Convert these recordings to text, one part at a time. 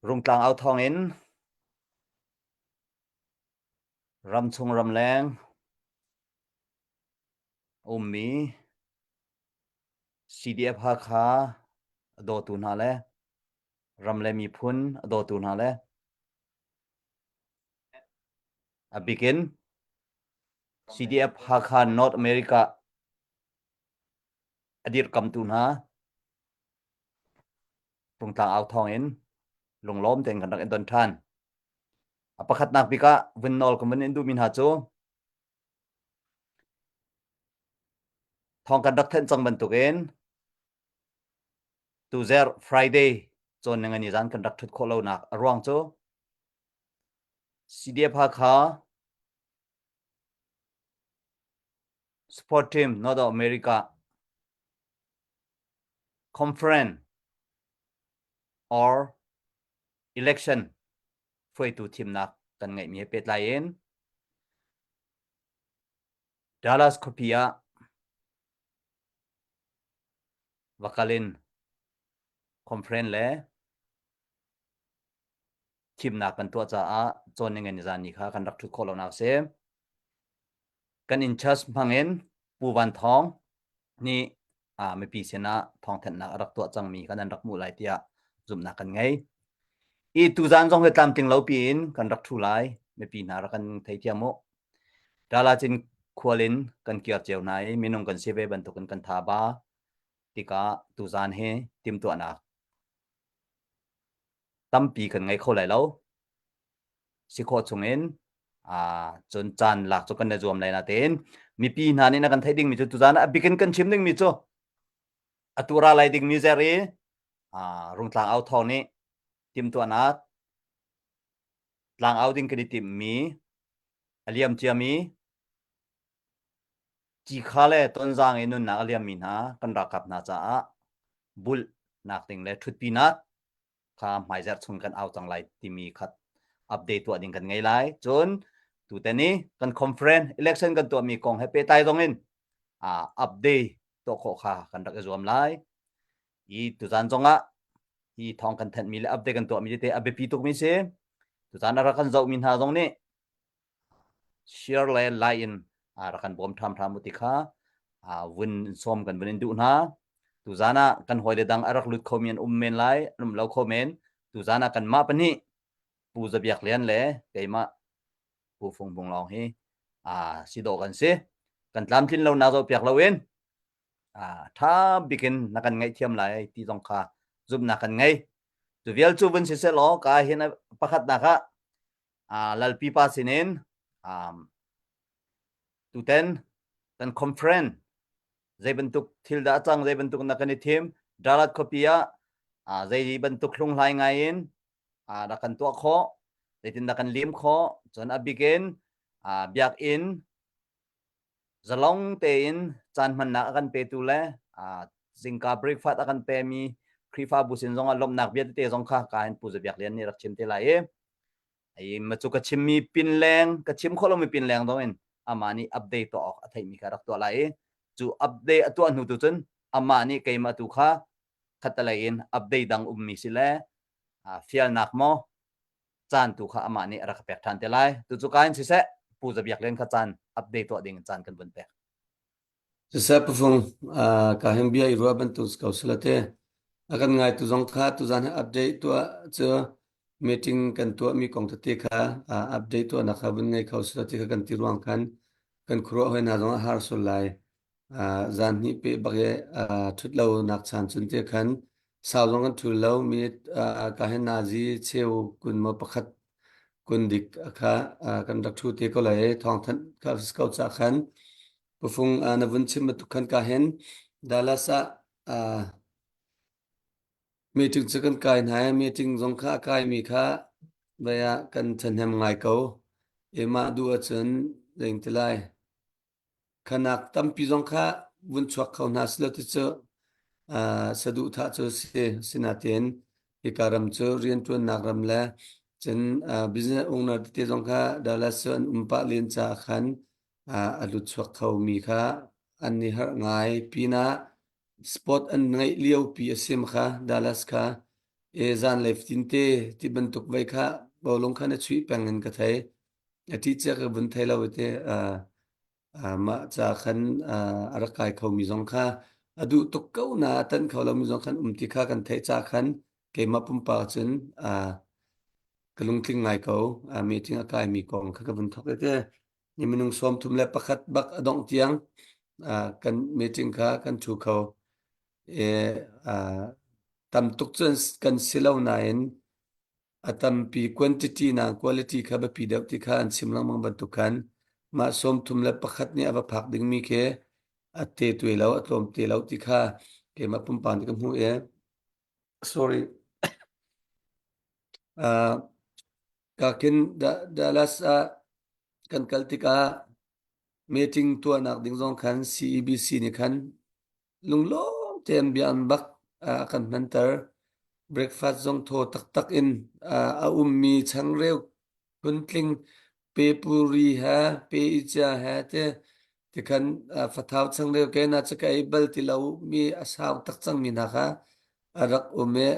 Rungtlang au thawngin ramchung ramleng a ummi CDF Hakha a dawtu hna le ram le miphun a dawtu hna le a bikin CDF Hakha North America a dirhkamtu hna Rungtlang au thawngin lunglawm tein kan rak in don ṭhan. A pakhatnak bik ah vun nawl kan vun in duhmi hna cu thawng kan rak thenh cang bantukin tuzer Friday cawn ningani zan kan rak ṭhut khawh lonak a ruang cu CDF Hakha Support Team North America Conference or Election hruaitu thimnak kan ngeihmi he pehtlai in Dallas khuapi ah va kal in conference le thimnak kan tuah caah cawn ning in zan ni kha kan rak ṭhut khawh lonak a si. Kan in church hmangin Pu Van Thawng nih uh, mipi sinah thawngthanhnak a rak tuah cangmi kan an rak hmuh lai tiah zumhnak kan ngei. I tuzan zong hi tlamtling lo piin kan rak ṭhu lai mipi hna rak kan theithiam u. Dalacin khual in kan kir cio hna i minung kan si ve bantukin kan tha ba tikah tuzan hi timtuahnak tampi kan ngei kho lai lo. Si khawh chungin cun caan lak cu kan i zuam lai natein mipi hna nih na kan theih dingmi cu tuzan ah a bikin kan chim dingmi cu atu ra lai dingmi zer i rungtlang au thawng nih timtuahnak tlang au ding kan i timmi a liam ciami cikha le tonzaang i nunnak a liammi hna kan ralkap hna caah bulh nak ding le ṭhutpinak kha hmaizarh chung kan au cang lai timi kha update tuah ding kan ngei lai. Cun tutan i kan conference election kan tuahmi kong he pehtlai zong in uh, update tuah khawh kha kan rak i zuam lai. I tuzan zong ah hi thawng kan thanhmi le update kan tuahmi te a biapi tukmi si. Tuzan a rak kan zohmi hna zong nih share le like in rak kan bawm ṭhamṭham u ti kha vun sawm kan vun in duh hna. Tuzan ah kan hawile dang a rak lut khomi an um men lai, an um lo kho men. Tuzan ah kanmah pahnih Pu Za Biak Lian le keimah Pu Fung Bung Lawng hi si dawh kan si. Kan tlamtlin lo nak zoh piak loin ṭha bikin na kan ngaihthiam lai ti zong kha zumhnak kan ngei. Cu vial cu vun si seh law ka hin pakhatnak ah Lalpi pa sinin um, tuten kan conference zei bantuk thil dah a cang zei bantuk na kan i thim Dalat khuapi ah uh, zei bantuk hlunghlai ngai in uh, rak kan tuah khawh zeitin dah kan lim khawh cun a bikin uh, biakinn zalong tein caan hmannak a kan petu le uh, zingka breakfast a kan pemi Khrihfabu sin zong ah lawmhnak bia tete zong kha ka hin Pu Za Biak Lian nih rak chim te lai i ai ma cu ka chimmi pin leng ka chim khawh lomi pin leng dong in amah nih update tuah awk a theihmi kha rak tuah lai i cu update a tuah hnu tu cun amah nih keimah tu kha khatalei in update dang ummi si le fialnak maw caan tu kha amah nih a rak pek ṭhan te lai. Tu cu ka in siseh Pu Za Biak Lian kha caan update tuah ding in caan kan vun pek. Siseh pufung ka hin bia i ruah bantuk ko salate a kan ngai tu zong kha tuzan hi update tuah cu meeting kan tuah mi kong tete kha update tuah nak kha vun ngei kho salate kha kan ti ruang khan kan khuaruah hoi hna zong a har sul lai. Zan hnih pe bak i ṭhut lo nak chan cun te khan sau zong kan ṭhul lo minute ka hin nazi cheu kun maw pakhat kun dik kha kan rak ṭhu te ko lai thawngthanh ka ko ca khan pufung na vun chim bantuk khan ka hin Dallas ah meeting cu kan kai hna i meeting zong kha a kaimi kha vai ah kan ṭhahnem ngai ko e mah duh ahcun zeing ti lai Khanak tampi zong kha vun chuak kho hna silo ti cu saduhthah cu si. Sinain hika ram cu rianṭuannak ram le cun business owner tete zong kha Dallas cu an um pah len caah khan a lut chuak khomi kha an i harh ngai. Pinah sport an ngeih liopi a si kha Dallas kha. E zanlei fatin te ti bantuk vei kha bawlung khan a chuih peng in ka thei. A ṭih cia ka vun thei lo te mah ca khan a rak kai khomi zong kha a duh tuk ko na a tanh kho lomi zong khan um ti kha kan theih ca khan keimah pumpak cun ka lungtling ngai ko. Meeting a kaimi kong kha ka vun thawk te. Ni minung 31 bak a dongh tiang kan meeting kha kan ṭhu kho. E, tam tuk cun kan si lo nain a tampi quantity na quality kha biapi deuh ti kha an chim lengmang bantuk khan mah 31 nih a va phak dingmi khi a te tue lo a tlawm te lo ti kha keimah pumpak nih ka hmuh i sorry uh, ka kin Dallas ah kan kal tikah meeting tuahnak ding zong khan CEBC nih khan Lunglawm tein bia an bak a kan hmanter. Breakfast zong thaw taktak in a ummi changreu phuntling pepuri he pe i cia he te tikhan fathau changreu ke na cu ka ei bal ti lo mi a sau tak cangmi hna kha a rak um i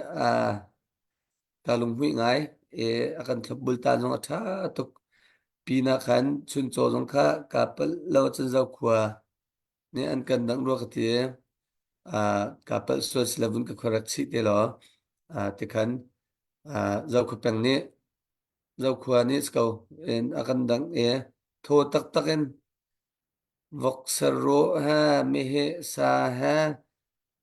ka lunghmuih ngai i a kan thlopbul ta zong a ṭha tuk. Pinah khan chuncaw zong kha kaa palh lo cun Zokhua nih an kan dangh rua ka ti. Kaa palh sual sila vun ka correct chih te law tikhan Zokhua peng nih Zokhua nih si ko in a kan dangh i thaw taktak in voksa rawh he meheh sa he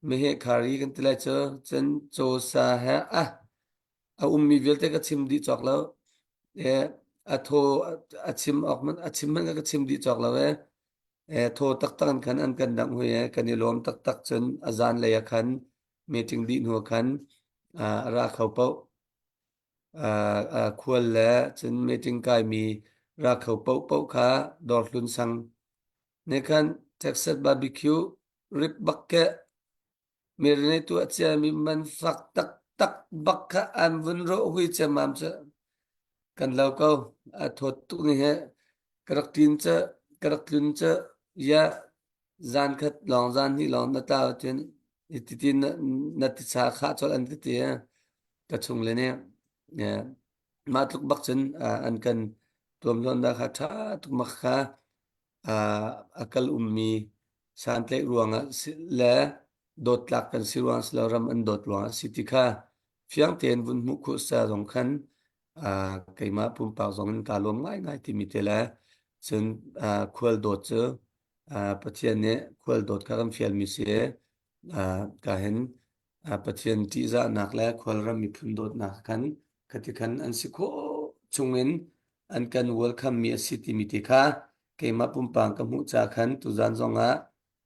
meheh khari kan ti lai cu cun caw sa he ah a ummi vialte ka chim dih cawk lo. E, a thaw a chim awk man a chim man ka chim dih cawk lo e. Thaw taktak in khan an kan dangh hui i kan i lawm taktak cun a zanlei ah khan meeting dih hnu ah khan a ra kho paoh. Khual le cun meeting kaimi ra kho paohpaoh kha dawrhlun sang nih khan Texas barbecue rip bak ke marinate tuah ciami man fak taktak bak kha an vun rawh hui ciammam cu kan lo ko. A thawt tuk ni he ka rak ṭin cu ka rak tlun cu ya zan khat lawng zan hnih lawng na tlau cun titi na, na ticha khah colh an ka ti ka chung le nih mah tluk bak cun an kan tuamhlawn dah kha ṭha tuk mak kha a kal ummi santlaih ruangah le dawttlak kan si ruang si lo ram an dawt ruangah si ti kha fiang tein vun hmuh khawh sa zong khan keimah pumpak zong in kaa lawm ngaingai timi te le cun khual dawt cu Pathian nih khual dawt kha kan fialmi si ka hin Pathian ṭihzahnak le khualram miphun dawtnak khan khati khan an si khawh chungin an kan welcome mi a si timi te kha keimah pumpak ka hmuh ca khan tuzan zongah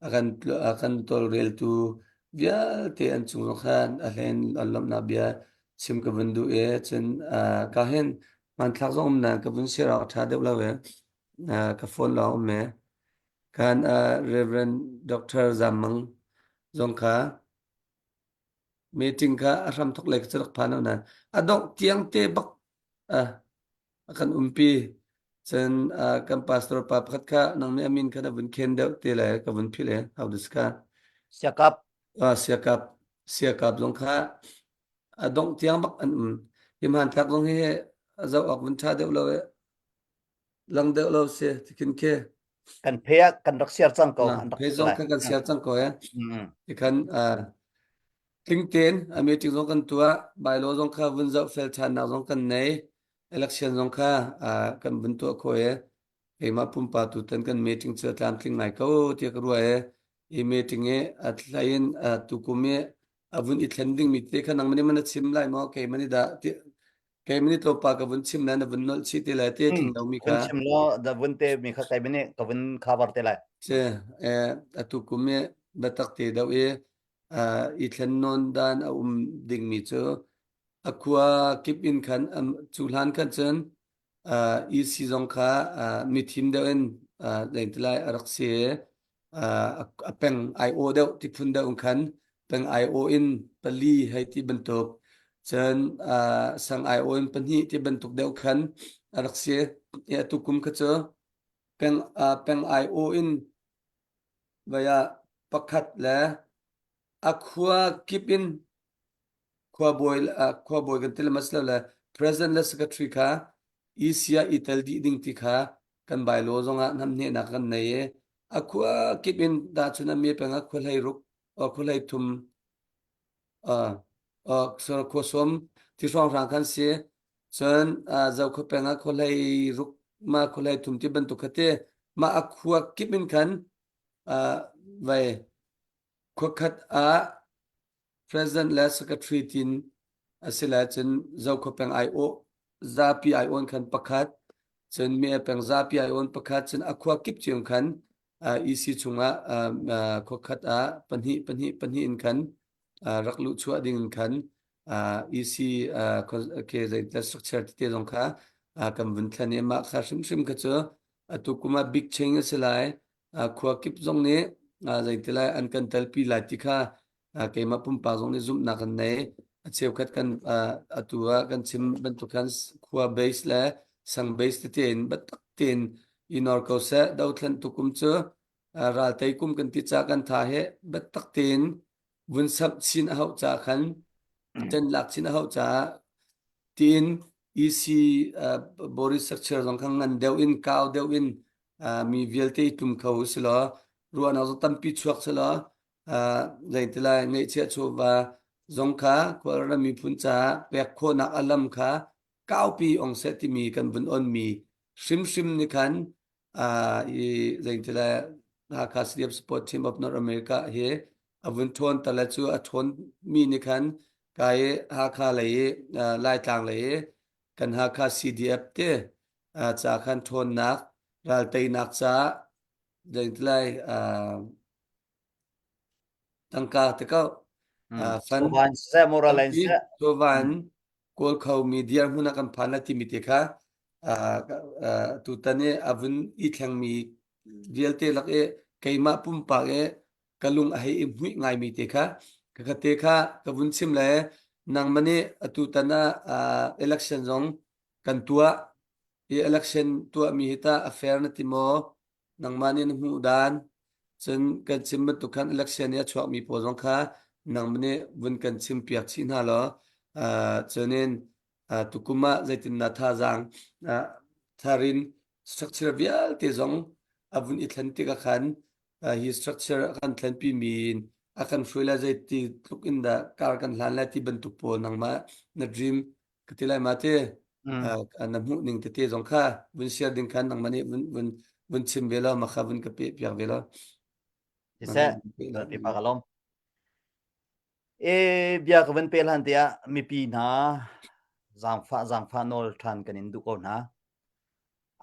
a kan a kan tawlreltu vialte an cung zong khan a hlen an lawmhnak bia chim ka vun duh i cun ka hin hmanthlak zong um nain ka vun share awk a ṭha deuh lo i ka phone lawng um e kan Reverend Dr. Zam Mang zong kha meeting kha a hram thok lei ka rak phan lo nain a dongh tiang te bak a kan umpi cun kan pastor pa pakhat kha nang nih a min kha na vun khen deuh te le ka vun philh e how this ka Siakap. Siakap siakap zong kha a dongh tiang bak an um hi hmanthlak zong hi a zoh awk vun ṭha deuh lo e lang deuh lo si tikhin khi Kan phe ah kan rak share cang ko an rak phe zong khan kan share cang ko e tikhan tling tein a meeting zong kan tuah bylaw zong kha vun zoh fel ṭhannak zong kan nei election zong kha kan vun tuah khawh i keimah pumpak tutan kan meeting cu a tlamtling ngai ko tiah ka ruah i i meeting i a thlai in tukum i a vun i thlen dingmi te kha nang mani mana chim lai maw keimah nih dah keimah nih tlawmpa ka vun chim lai na vun nolh chih te lai te tling lomi vun kha chim law da vun te mi kha kai bini ka vun cover te lai che atu kum i biatak te deuh i i thlen nawn dan a um dingmi cu A khua kip in khan cu hlan khan cun EC zong kha mithim deuh in lengtilai a rak si i a peng ai-aw deuh ti phun deuh in khan peng ai-aw in pali hei ti bantuk cun sang ai-aw in pahnih ti bantuk deuh khan a rak si i atu kum kha cu peng peng ai-aw in vai ah pakhat le a khua kip in. Khuabawi khuabawi kan ti le mas lo le president le secretary kha EC ah i tel dih ding ti kha kan bylaw zongah namnehnak kan nei i a khua kip in dah cun a me peng ah khua hlei ruk khua hlei thum khua sawm ti hrawnghrang khan si cun zokhua peng ah khua hlei ruk ma khua hlei thum ti bantuk kha ti mah a khua kip in khan vai khua khat ah President le Secretary tin a si le cun Zokhua peng aiawh zapi aiawn khan pakhat cun Mie peng zapi aiawn pakhat cun a khua kip cio khan EC chungah khua khat ah pahnih pahnih pahnih in khan rak luh chuah ding in khan EC ke zei structure tete zong kha kan vun thlen i mah kha hrimhrim kha cu atu kum ah big change a si lai khua kip zong nih zeiti lai an kan telpi lai ti kha keimah pumpak zong nih zumhnak kan nei. A cheukhat kan atu ah kan chim bantuk khan khua base le sang base tete in biatak tein i nor ko seh. Dothlen tukum cu ral tei kum kan ti ca kan tha he biatak tein vun samh chin a hauh ca khan ṭan lak chin a hauh caah tiin EC body structure zong kha ngan deuh in kau deuh in mi vialte i tlum kho si law ruahnak zong tampi chuak si law zeitilai ngeihchiah chawva zong kha Kawlram miphun caah pek khawhnak a lam kha kaupi ong seh timi kan vun onmi hrimhrim nih khan i zeitilai Hakha CDF Support Team of North America hi a vun ṭhawn tale cu a ṭhawn mi nih khan kai Hakha lei i Laitlang lei i kan Hakha CDF te ca khan ṭhawnnak ralteinak caah zeitilai Tangka te ko. Fan Chawva in siseh, moral in tampi siseh. chawva in kawl khomi dirhmun ah kan phan lai timi te kha tutan i a vun i thlengmi vialte lak i keimah pumpak i ka lung a hei i hmuih ngaimi te kha ka te kha ka vun chim le nangmah nih atutan ah election zong kan tuah i election tuahmi hi tah a fair na ti maw Nangmah nih na hmuh dan cun kan chim bantuk khan election i a chuakmi pawl zong kha nangmah nih vun kan chim piak chih hna law uh, cunin uh, tukum ah zeitindah thazaang uh, tharin structure vialte zong a vun i thlen tikah khan uh, hi structure a kan thlenpi mi in a kan hruai lai zeiti tluk in dah kar kan hlan lai ti bantuk pawl nangmah na dream ka ti lai ma te na hmuh ning tete zong kha vun share ding khan nangmah nih vun vun vun chim ve lo ma kha vun ka pe piak ve lo Siseh, ti pa ka lom. E bia ka vun pe hlan tiah mipi hna zaangfah zaangfah nawl ṭhan kan in duh ko hna.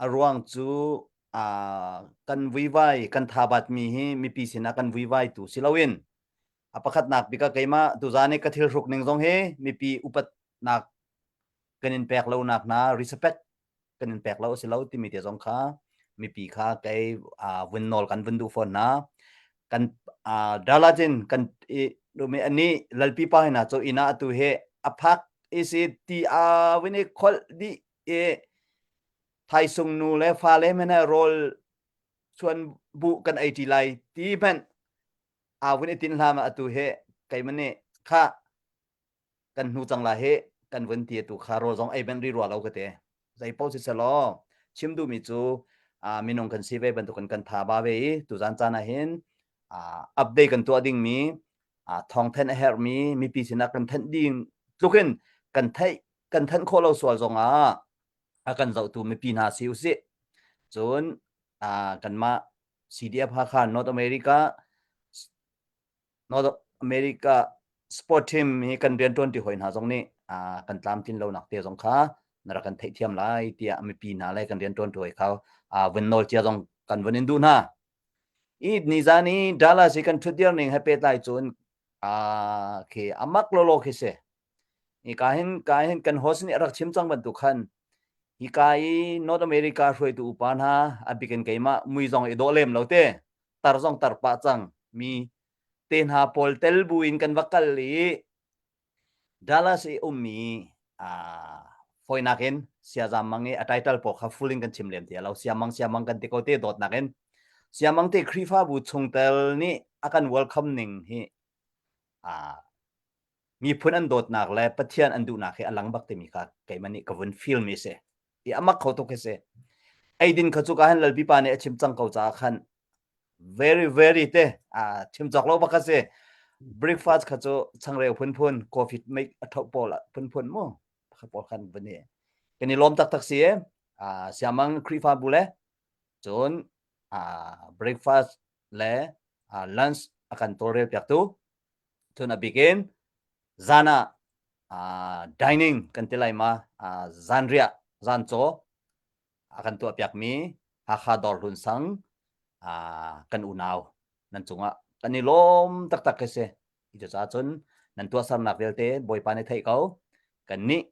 A ruang cu kan vuivai kan thabat mi hi mipi sinah kan vuivai tu si loin A pakhatnak bik ah keimah tuzaan i ka thil hruk ning zong hi mipi upatnak kan in pek lonak hna respect kan in pek lo a si lo timi te zong kha mipi kha kei vun nawl kan vun duh fawn hna. Kan dalajin kan i ani lalpi pa hina cu ina atu he a phak isi ti a vun i kholh dih i thaisung nu le fale mene rawl chuan bu kan ei ṭi lai ti hmanh aa vun i tinh hlam ah atu hi keimah nih kha kan hnu cang la hi kan vun ti atu kha rawl zong ei banh ri rua lo ka ti zei paoh si selaw chim duhmi cu minung kan si ve bantukin kan tha ba ve i tuzan caan ah hin update kan tuah dingmi thawngthen a herhmi mipi sinah kan thanh ding tlukin kan theih kan thanh khawh lo sual zongah a kan zohtu mipi hna si usih cun kanmah CDF Hakha North America North America sport team hi kan rianṭuan ti hoi hna zong nih kan tlamtlin lonak te zong kha na rak kan theihthiam lai tiah mipi hna le kan rianṭuan ṭi hoi kha vun nawl cia zong kan vun in duh hna. I nizan i Dallas i kan ṭhutdir ning he pehtlai cun khi amak lawlaw khi si. Hika hin ka hin kan host nih a rak chim cang bantuk khan hika i North America hruaitu upa hna a bik in keimah mui zong i dawh lem lo te tar zong tar pah cang mi te hna pawl tel bu in kan va kal i Dallas i ummi fawinak in siazam mang i a title pawl kha full in kan chim lem ti lo siamang siamang kan ti ko te dawtnak in siamang te Khrihfabu chungtel nih a kan welcome ning hi. Miphun an dawtnak le Pathian an duhnak hi a lang bak timi kha keimah nih ka vun feel mi si. I amak kho tuk hi si. Eidin kha cu ka han lalpi pa nih a chim cang ko caah khan very very te a chim cawk lo bak a si. Breakfast kha cu changreu phunphun, coffee make a tho pawl phunphun mu kha pawl khan vun i kan i lawm taktak si e. Siamang Khrihfabu le cun breakfast le lunch a kan tawlrel piaktu cun a bik in zan ah dining kan ti lai ma zanriah zancaw a kan tuah piakmi Hakha Dawrhlun sang kan unau nan cungah kan i lawm taktak khi si. Cucaah cun nan tuahsernak vialte Bawipa nih theih ko. Kannih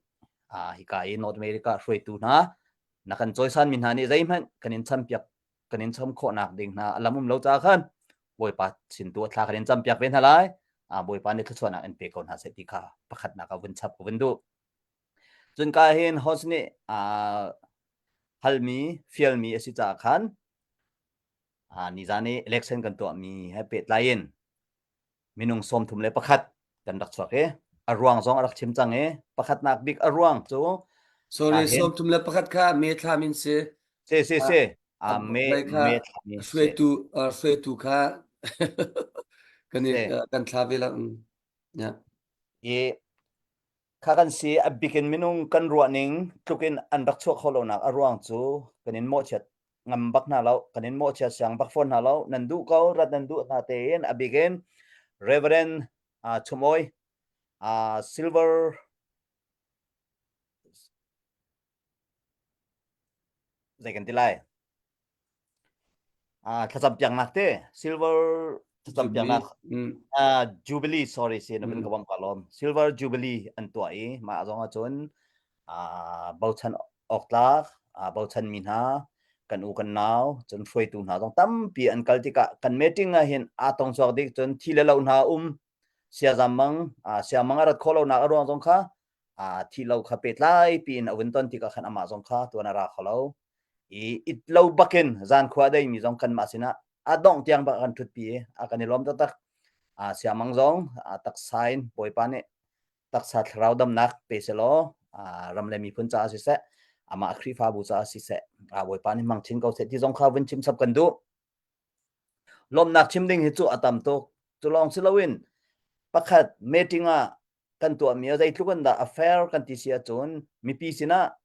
hika i North America hruaitu hna na kan cawisanmi hna nih zeihmanh kan in champiak kan in cham khawhnak ding hna a lam um lo caah khan Bawipa sin tu a thla kan in campiak ve hna lai. Bawipa nih thluachuahnak in pe ko hna seh ti kha pakhatnak ah vun chap ka vun duh. Cun ka hin host nih halmi fialmi a si caah khan nizan i election kan tuahmi he pehtlai in minung 31 kan rak chuak i a ruang zong a rak chim cang i pakhatnak bik a ruang cu Sorry, 31 kha me thla min si. Si si si. A me me thla min si. Hruaitu hruaitu kha kan i kan thla ve la. Yeah. I Kha kan si a bik in minung kan ruahning tluk in an rak chuah khawh lonak a ruang cu kan in mawhchiat ngam bak hna lo, kan in mawhchiat siang bak fawn hna lo. Nan duh ko, rat nan duh hna tein a bik in Reverend uh, Chumawi uh, Silver zei kan ti lai Ah, thlacam piaknak te silver thlacam piaknak ah jubilee sorry si na vun ka bang ka lawm silver jubilee an tuah i mah zong ahcun ah bochan awk tlak ah bochan mi hna kan u kan nau cun hruaitu hna zong tampi an kal tikah kan meeting ah hin aa tong chuak dik cun thi le lo hna um siazam mang ah siamang a rat khawh lonak a ruang zong kha ah thi lo kha pehtlai piin a vun ton tikah khan amah zong kha tuan a ra kho lo i it lo bakin zan khua dei mi zong kanmah sinah a dongh tiang bak kan ṭhutpi i a kan i lawm taktak. A siamang zong a taksa in Bawipa nih taksa thlarau damnak pe selaw ram le miphun caah siseh amah Khrihfabu caah siseh Bawipa nih hmang chin ko seh ti zong kha vun chim chap kan duh. Lawmhnak chim ding hi cu a tam tuk. Cu lawng si loin pakhat meeting ah kan tuahmi a zeitluk in dah a fair kan ti si ahcun mipi sinah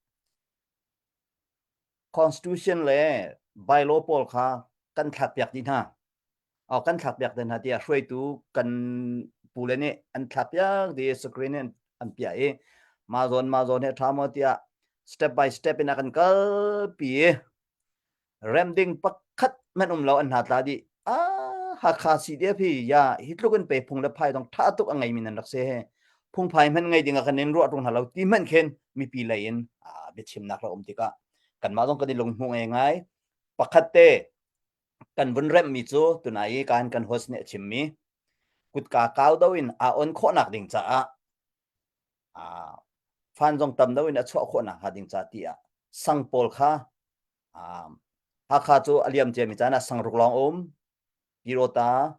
Constitution le bylaw pawl kha kan thlakpiak dih hna. Oh, kan thlakpiak dih hna tiah hruaitu kan pule nih an thlakpiak dih screen in an piah i mah zawn mah zawn hi a ṭha maw tiah step by step in a kan kalpi i rem ding pakhat hmanh um lo an hna tla dih. Ah, Hakha CDF hi ya hi tluk in pe phung le phai dong ṭha tuk a ngeimi nan rak si he. Phungphai hmanh ngei ding ah kan in ruah ṭung hna lo ti hmanh khin mipi lei in biachimnak rak um tikah kanmah zong kan i lunghmuh ngai. Pakhat te kan vun remhmi cu tunai i kan kan host nih a chimmi kutka kau do in aa on khawhnak ding caah fan zong tam do in a chuah khawhnak hnga ding ca tiah sang pawl kha Hakha cu a liam ciami caan ah sangruk lawng um Pirota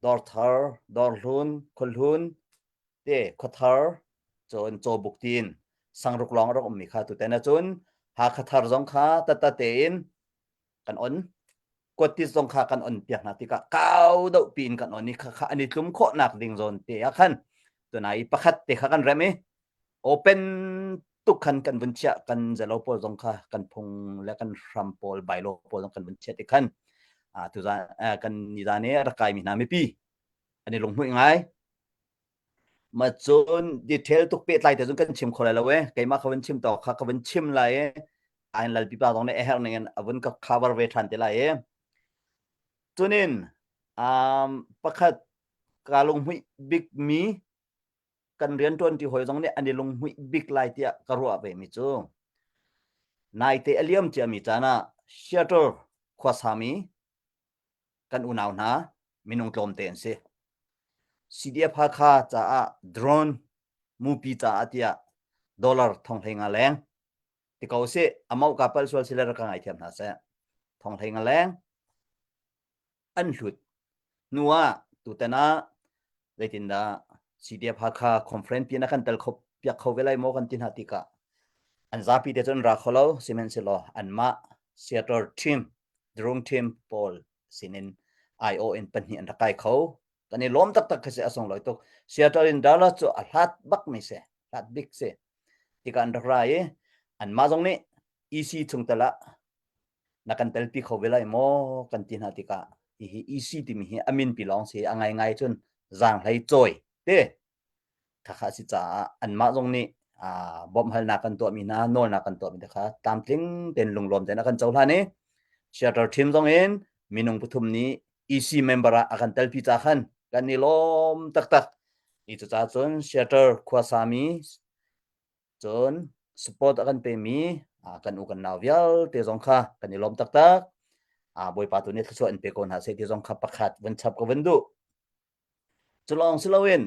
Dawrthar Dawrhlun Khuahlun te Khuathar cun Cawbuk tiin sangruk lawng a rak ummi kha tutan ahcun Hakha thar zong kha tata tein kan on kuattis zong kha kan on piak hna tikah kau deuh piin kan on i kha kha an i tlum khawhnak ding zawn te ah khan tunai pakhat te kha kan rem i open tuk khan kan vun chiah kan zelo pawl zong kha kan phung le kan hram pawl bylaw pawl zong kan vun chiah ti khan tuzan kan nizan i rak kaimi hna mipi an i lunghmuih ngai ma cun detail tuk pehtlai te cun kan chim kho lai lo e keimah ka vun chim tawk kha ka vun chim lai e ain lal pipa zong nih a herh ning in a vun ka cover ve than te lai e cunin um pakhat ka lunghmuih bik mi kan rianṭuan ṭi hawi zong nih an i lunghmuih bik lai tiah ka ruah ve mi cu naite a liam ciami caan ah Seattle khuasami kan unau hna minung tlawmte an si. CDF Hakha caah drone mupi caah tiah dollar 50 leng ti ko sih amau ka pal sual sile rak ka ngaithiam hna seh 50 leng an hlut hnu ah tutan ah zeitindah. CDF Hakha conference pi na kan tel kho piak kho ve lai maw kan ti hna tikah an zapi te cun ra kho lo sihmanhsehlaw anmah Seattle team Drung team pawl sinin IO in pahnih an rak kai kho kan i lawm taktak khi si a sunglawi tuk Seattle in Dallas cu a hlat bak mi si hlat bik si tikah an rak ra i anmah zong nih EC chung tel ah na kan telpi kho ve lai maw kan ti hna tikah hihi EC timi hi a min pi lawng si a ngaingai cun zaanghlei cawi te khakha si caah anmah zong nih bawmhhalnak kan tuahmi hna nawlnak kan tuahmi te kha tlamtling tein lunglawm tein a kan cohlan i Seattle team zong in minung pathum nih EC member ah a kan telpi ca khan kan i lawm taktak. I cucaah cun Seattle khuasami Cun support a kan pemi kan u kan nau vialte zong kha kan i lawm taktak. Bawipa tu nih thluachuah in pe ko hna seh ti zong kha pakhat vun chap ka vun duh. Cu lawng si loin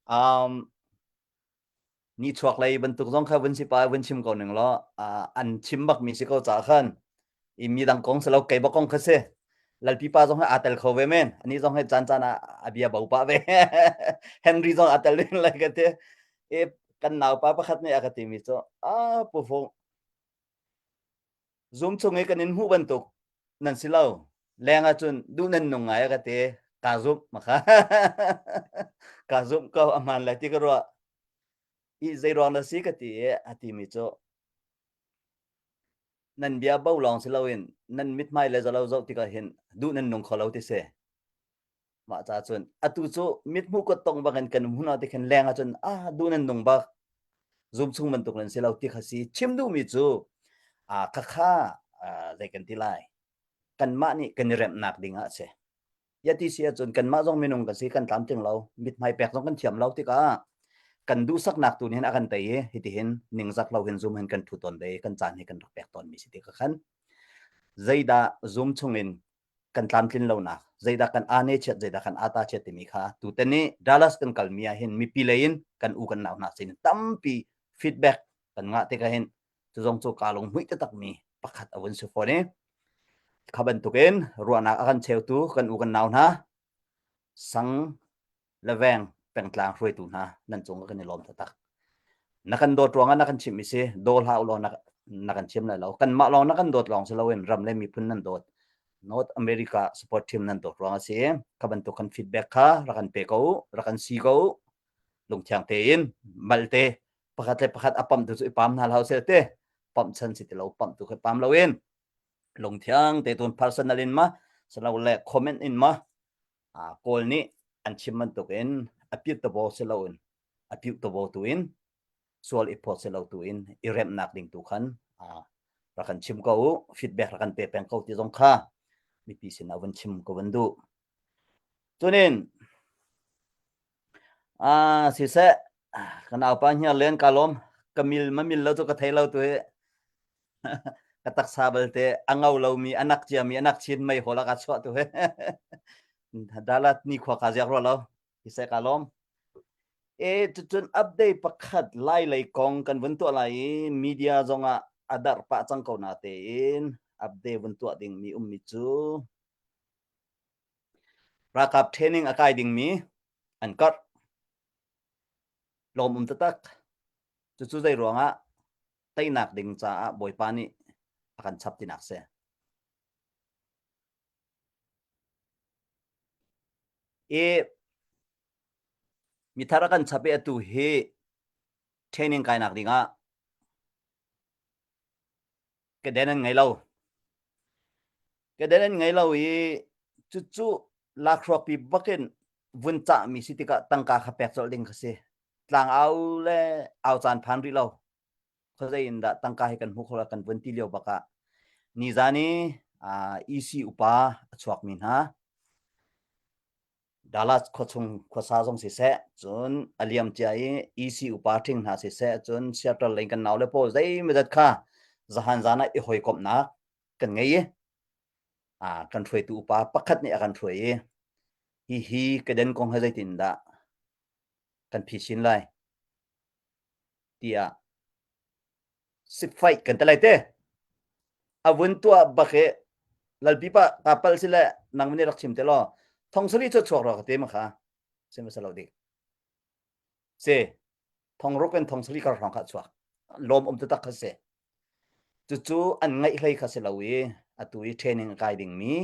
um, ni chuak lei bantuk zong kha vun si pa vun chim ko ning law an chim bak mi si ko ca khan i mi dang kong si lo kei bak kong kha si lalpi pa zong he aa tel kho ve men ani zong he caan caan ah a bia bo pah ve Henry zong aa tel len lai ka ti i kan naupa pakhat nih a ka timi cu a pu fung zoom chung i kan in hmuh bantuk nan si lo leng ah cun duh nan nung ngai a ka ti ka zumh makha ka zumh ko a hmaan lai ti ka ruah i zei ruang na si ka ti i a timi cu nan bia bo lawng si loin nan mithmai le zalo zoh tikah hin duh nan nung kho lo ti si mah ca cun atu cu mithmuh kut tong bangin kan um huna ti khin leng ahcun ah duh nan nung bak zum chung bantuk nan si lo ti kha si chim duhmi cu a khakha zei kan ti lai kanmah nih kan i remhnak ding ah a si Ya ti si ahcun kanmah zong minung kan si kan tlamtling lo mithmai pek zong kan thiam lo tikah kan duhsaknak tu nih hin a kan tei i hitihin ningzak lo hin zoom hin kan thu tawn ve kan caan hi kan rak pek tawn mi si ti ka khan zeidah zoom chungin kan tlamtlin lonak zeidah kan ane chiat zeidah kan ata chiat timi kha tuten ni Dallas kan kal mi ah hin mipi lei in kan u kan nau hna sin tampi feedback kan ngah tikah hin cu zong cu kaa lung hmuih taktak mi pakhat a vun si fawn i kha bantukin ruahnak a kan cheutu kan u kan nau hna sang le veng pengtlang hruaitu hna nan cung ah kan i lawm taktak na kan dawt ruangah na kan chimh mi si daw hlah ulaw na, na kan chim lai lo kanmah lawng na kan dawt lawng si loin ram le miphun nan dawt North America support team nan dawt ruang a si kha bantuk kan feedback kha rak kan pe ko rak kan si ko lungthiang tein malte pakhat le pakhat a pamh tu cu i pam hna hlah seh te pamh chan si ti lo pamh tu khi pam loin lungthiang te tun personal in ma salo le comment in ma a kawl nih an chim bantuk in a piut tabo si loin a piut tabo tu in sual i phawt si lo tu in i remnak ding tu khan rak kan chim ko u feedback rak kan pe peng ko ti zong kha mipi sin ah vun chim ko vun duh tunin Ah siseh ka naupa hniar len ka lawm ka mil ma mil lo cu ka thei lo tu hi ka taksa balte a ngau lomi a nak ciami a nak chin mei hawl a ka chuah tu hi dalat ni khua ka ziak rua lo siseh ka lawm e cucun update pakhat lai lei kong kan vun tuah lai i media zongah a darh pah cang ko na tein update vun tuah ding mi ummi cu Ralkap training a kai dingmi an karh. Lawm um taktak. Cucu zei ruangah teinak ding caah Bawipa nih a kan chap tinak si. I mithar a kan chap i atu hi training kainak dingah keden an ngei lo. Keden an ngei lo i cucu lakhruakpi bakin vun cahmi si tikah tangka kha pek colh ding kha si. Tlangau le au caan phan rih lo. Khuazei in dah tangka hi kan hmuh kho kan vun ti lio bakah nizan i EC upa a chuakmi hna Dallas khuachung khuasa zong siseh, cun a liam cia i EC upa ṭhing hna siseh, cun Seattle lei kan naule pawl zeimawzat kha zahan zan ah i hawikomhnak kan ngei i kan hruaitu upa pakhat nih a kan hruai i hihi keden kong he zeitindah kan phisin lai tiah sifai kan ti lai te a vun tuah bak i lalpi pa ta pal si le nang nih rak chim te law thong sari chu chuak ro ka te ma kha sim sa lo dik. Si thong ruk in thong sali kar hrawng kha chuak. Lawm um taktak kha si. Cucu an ngaih hlei kha si lo i atu i training a kai dingmi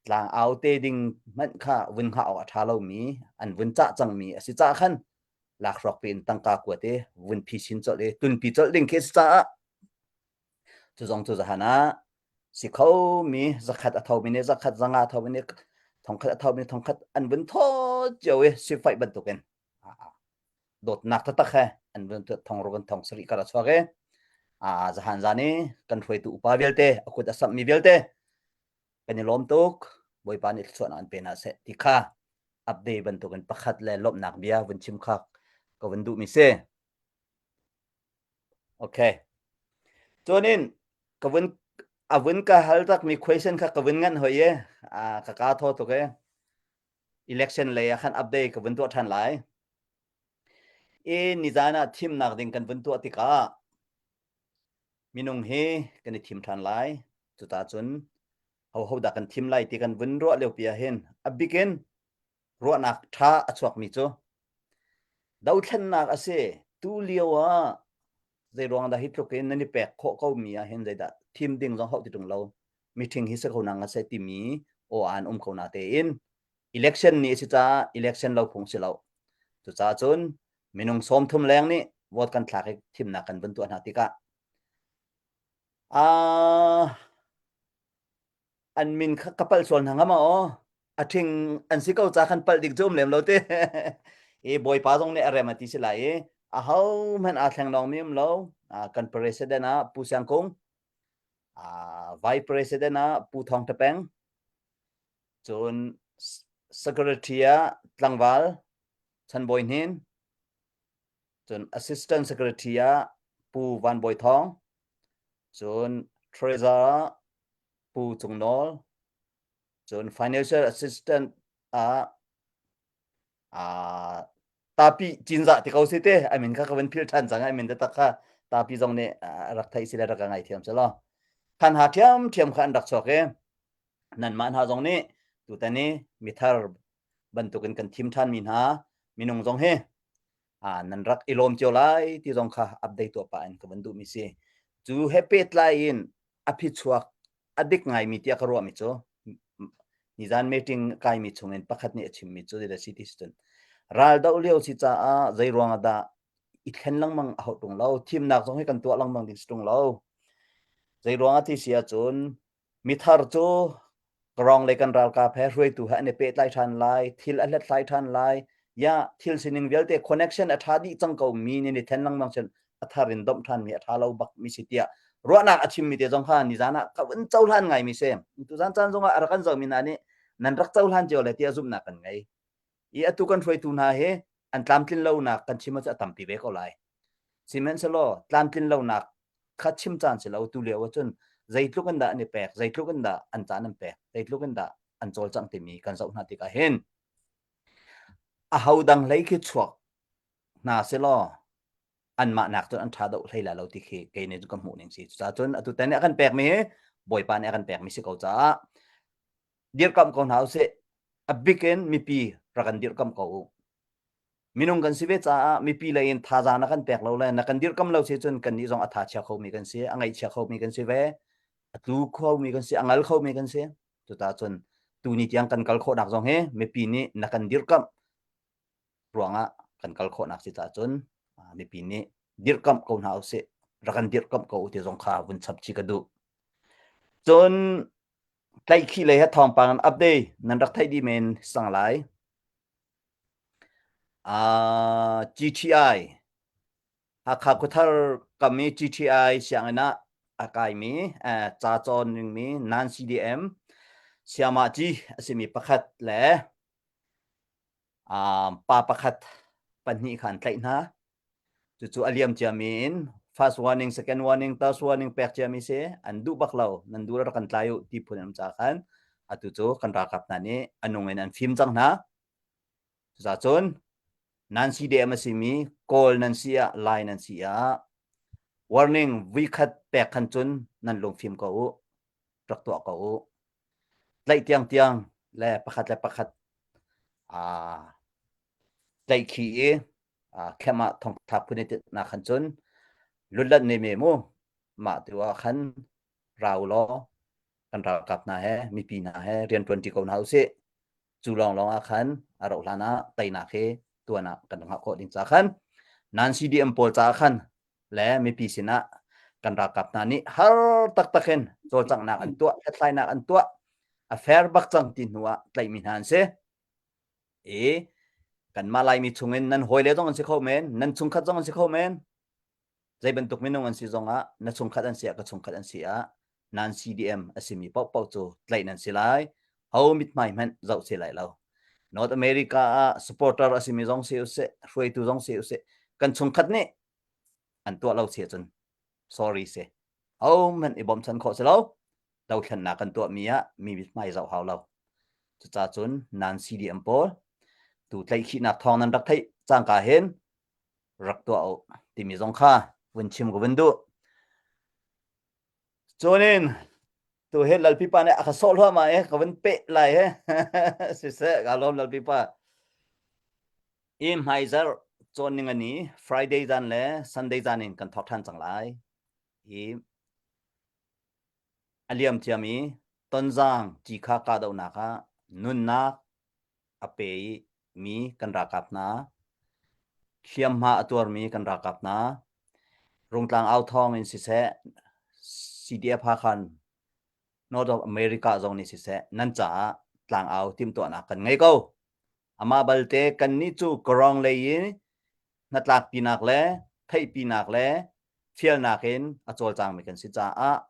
tlang au te ding hmanh kha vun hngah awk a ṭha lomi an vun cah cangmi a si caah khan lakhruak piin tangka kuat i vun phisin colh i tunpi colh ding khi a si caah cu zong cu zahan ah si khomi zakhat a thomi nih zakhat zanga a thomi nih thongkhat a thomi nih thongkhat an vun thaw cio i sifaih bantukin dawtnak taktak he an vun thong ruk in thong sarih kar a chuak i zahan zan i kan hruaitu upa vialte a kut a samhmi vialte kan i lawm tuk Bawipa nih thluachuahnak an pe hna seh ti kha update bantukin pakhat le lawmhnak bia vun chim kha ka vun duhmi si. Okay. Chuanin ka vun a vun ka hal takmi question kha ka vun nganh hoi i ka ka thaw tuk i election lei ah khan update ka vun tuah ṭhan lai. I nizan ah thimnak ding kan vun tuah tikah minung hi kan i thim ṭhan lai. Cuta cun hoho dah kan thim lai ti kan vun ruah lio pi ah hin a bikin ruahnak ṭha a chuakmi cu dothlennak a si. Tu lio ah zei ruang dah hi tluk in nan i pek khawh ko mi ah hin zeidah thim ding zong hauh ti ṭung lo meeting hi si ko na nga seh timi aw an um ko na tein election ni a si caah election lo phung si lo cucaah cun minung 30 leng nih vote kan thlak i thimnak kan vun tuah hna tikah ah an min kha ka palh sual hna hnga ma aw a ṭhing an si ko ca khan palh ding cu um lem lo te i bawipa zong nih a rem a ti si lai i a ho hmanh aa thleng lawng mi um lo kan president ah Pu Siang Kung vice president ah Pu Thawng Tha Peng cun secretary ah tlangval Chan Bawi Hnin cun assistant secretary ah Pu Van Bawi Thawng cun treasurer ah Pu Cung Nawl cun financial assistant ah uh, tapi cinzah ti ko si te I mean kha ka van phil than cang I mean tak kha tapi zong nih rak thei si le rak ngai thiam selo khan ha thiam thiam kha an rak chuak e nan mah hna zong nih tutan i mithar bantukin kan thim than mi hna minung zong hi a nan rak i lawm cio lai ti zong kha update tuah pa in ka van duh mi si cu he pehtlai in a phichuak a dik ngaimi tiah ka ruahmi cu nizan meeting kaimi chungin pakhat nih a chimmi cu zeidah si ti si cun ral doh lio si caah zei ruang ah dah i thlen lengmang a hauh ṭung lo thimnak zong hi kan tuah lengmang ding si ṭung lo zei ruang ah ti si ahcun mithar cu Rong le kan ralkap he hruaitu he an i pehtlai ṭhan lai, thil a hlathlai ṭhan lai. Ya, thil sining vialte connection a ṭha dih cang ko mi nih ni then lengmang cun a thar in domh ṭhan mi a ṭha lo bak mi si tiah ruahnak a chim mi te zong kha nizan ah ka vun cohlan ngai mi si. Tuzan caan zong ah a rak kan zoh mi hna nih nan rak cohlan cio le tiah zumhnak kan ngei. I atu kan hruaitu hna hi an tlamtlin lonak kan chim ahcun a tampi ve ko lai. Sihmanhsehlaw tlamtlin lonak kha chim caan si lo tu lio ahcun zeitluk in dah an i pek zeitluk in dah an caan an pek zeitluk in dah an cawlcangh timi kan zoh hna tikah hin a ho dang hlei khi chuak hna selaw anmah nak cun an ṭha deuh hlei lai lo ti khi kei nih cun ka hmuh ning si cucaah cun atu tan nih a kan pekmi hi Bawipa nih a kan pekmi si ko caah dirkamh ko hna usih a bik in mipi rak kan dirkamh ko u Minung kan si ve caah mipi lei in thazaang na kan pek lo le na kan dirkam lo si cun kannih zong a tha chia khomi kan si, a ngaihchia khomi kan si ve, a tlu khomi kan si, a ngal khomi kan si. Cuta cun tuni tiang kan kal khawhnak zong hi mipi nih na kan dirkamh ruangah kan kal khawhnak si caah cun mipi nih dirkamh ko hna usih, rak kan dirkamh ko u ti zong kha vun chap chih ka duh. Cun tlaihkhih lei he thawngpang an update nan rak theih dih men sang lai. GTI Hakha Khuathar kam i GTI sianginn ah a kaimi ca cawn dingmi non-CDM sayamahci a simi pakhat le pa pakhat pahnih kha an tlaih hna. Cucu a liam ciami in first warning, second warning, third warning pek ciami si an duh bak lo. Nan duh rak kan tlai u ti phun an um caah khan atu cu kan ralkap hna nih a nung in an fim cang hna. Cucaah cun nan CDM a simi Kawl nan si ah Lai nan si ah warning vuikhat pek khan cun nan lungfim ko u rak tuah ko u tlaih tiang tiang le pakhat le pakhat aa tlaihkhih i. Camp ah thongthlak phun i nak khan cun lutlat ne me mu mah tu ah khan ra u law kan ralkap hna he mipi hna he rian ṭuan ṭi ko hna usih. Cu lawnglawng ah khan a rauh hlan ah teinak hi tuan ah kan hngah khawh ding ca khan nan CDM pawl caah khan le mipi sinah kan ralkap hna nih har taktak in cawlcanghnak an tuah, hlathlainak an tuah, a fair bak cang ti hnu ah tlaihmi hna an si. I kanmah Laimi chungin nan hawile zong an si kho men, nan chungkhat zong an si kho men. Zei bantuk minung an si zongah na chungkhat an si ah ka chungkhat an si ah nan CDM a simi paohpaoh cu tlaih nan si lai. Ho mithmai hmanh zoh si lai lo. North America ah supporter a simi zong si usih, hruaitu zong si usih, kan chungkhat nih an tuah lo si ahcun sorry si. Ho hmanh i bawmchan khawh si lo. Dothlennak kan tuahmi ah mi mithmai zoh hau lo. Cucaah cun nan CDM pawl tu tlaihkhihnak thawng nan rak theih cangka hin rak tuah u timi zong kha vun chim ka vun duh. Cunin tu hi Lalpipa nih a ka sawh hluahmah i ka vun peh lai he. Siseh ka lawm Lalpipa. I hmaizarh cawn ning ani Friday zan le Sunday zan in kan thawk ṭhan cang lai. I a liam ciami Tonzang Cikha kahdohnak ah nunnak a pe mi kan ralkap hna, hliamhma a tuarmi kan ralkap hna, Rungtlang au thawng in siseh, CDF Hakha North of America zong nih siseh, nan caah tlangau timhtuahnak kan ngei ko. Amah balte kannih cu Karong lei in hnatlakpinak le theihpinak le fialnak in a cawlcangmi kan si caah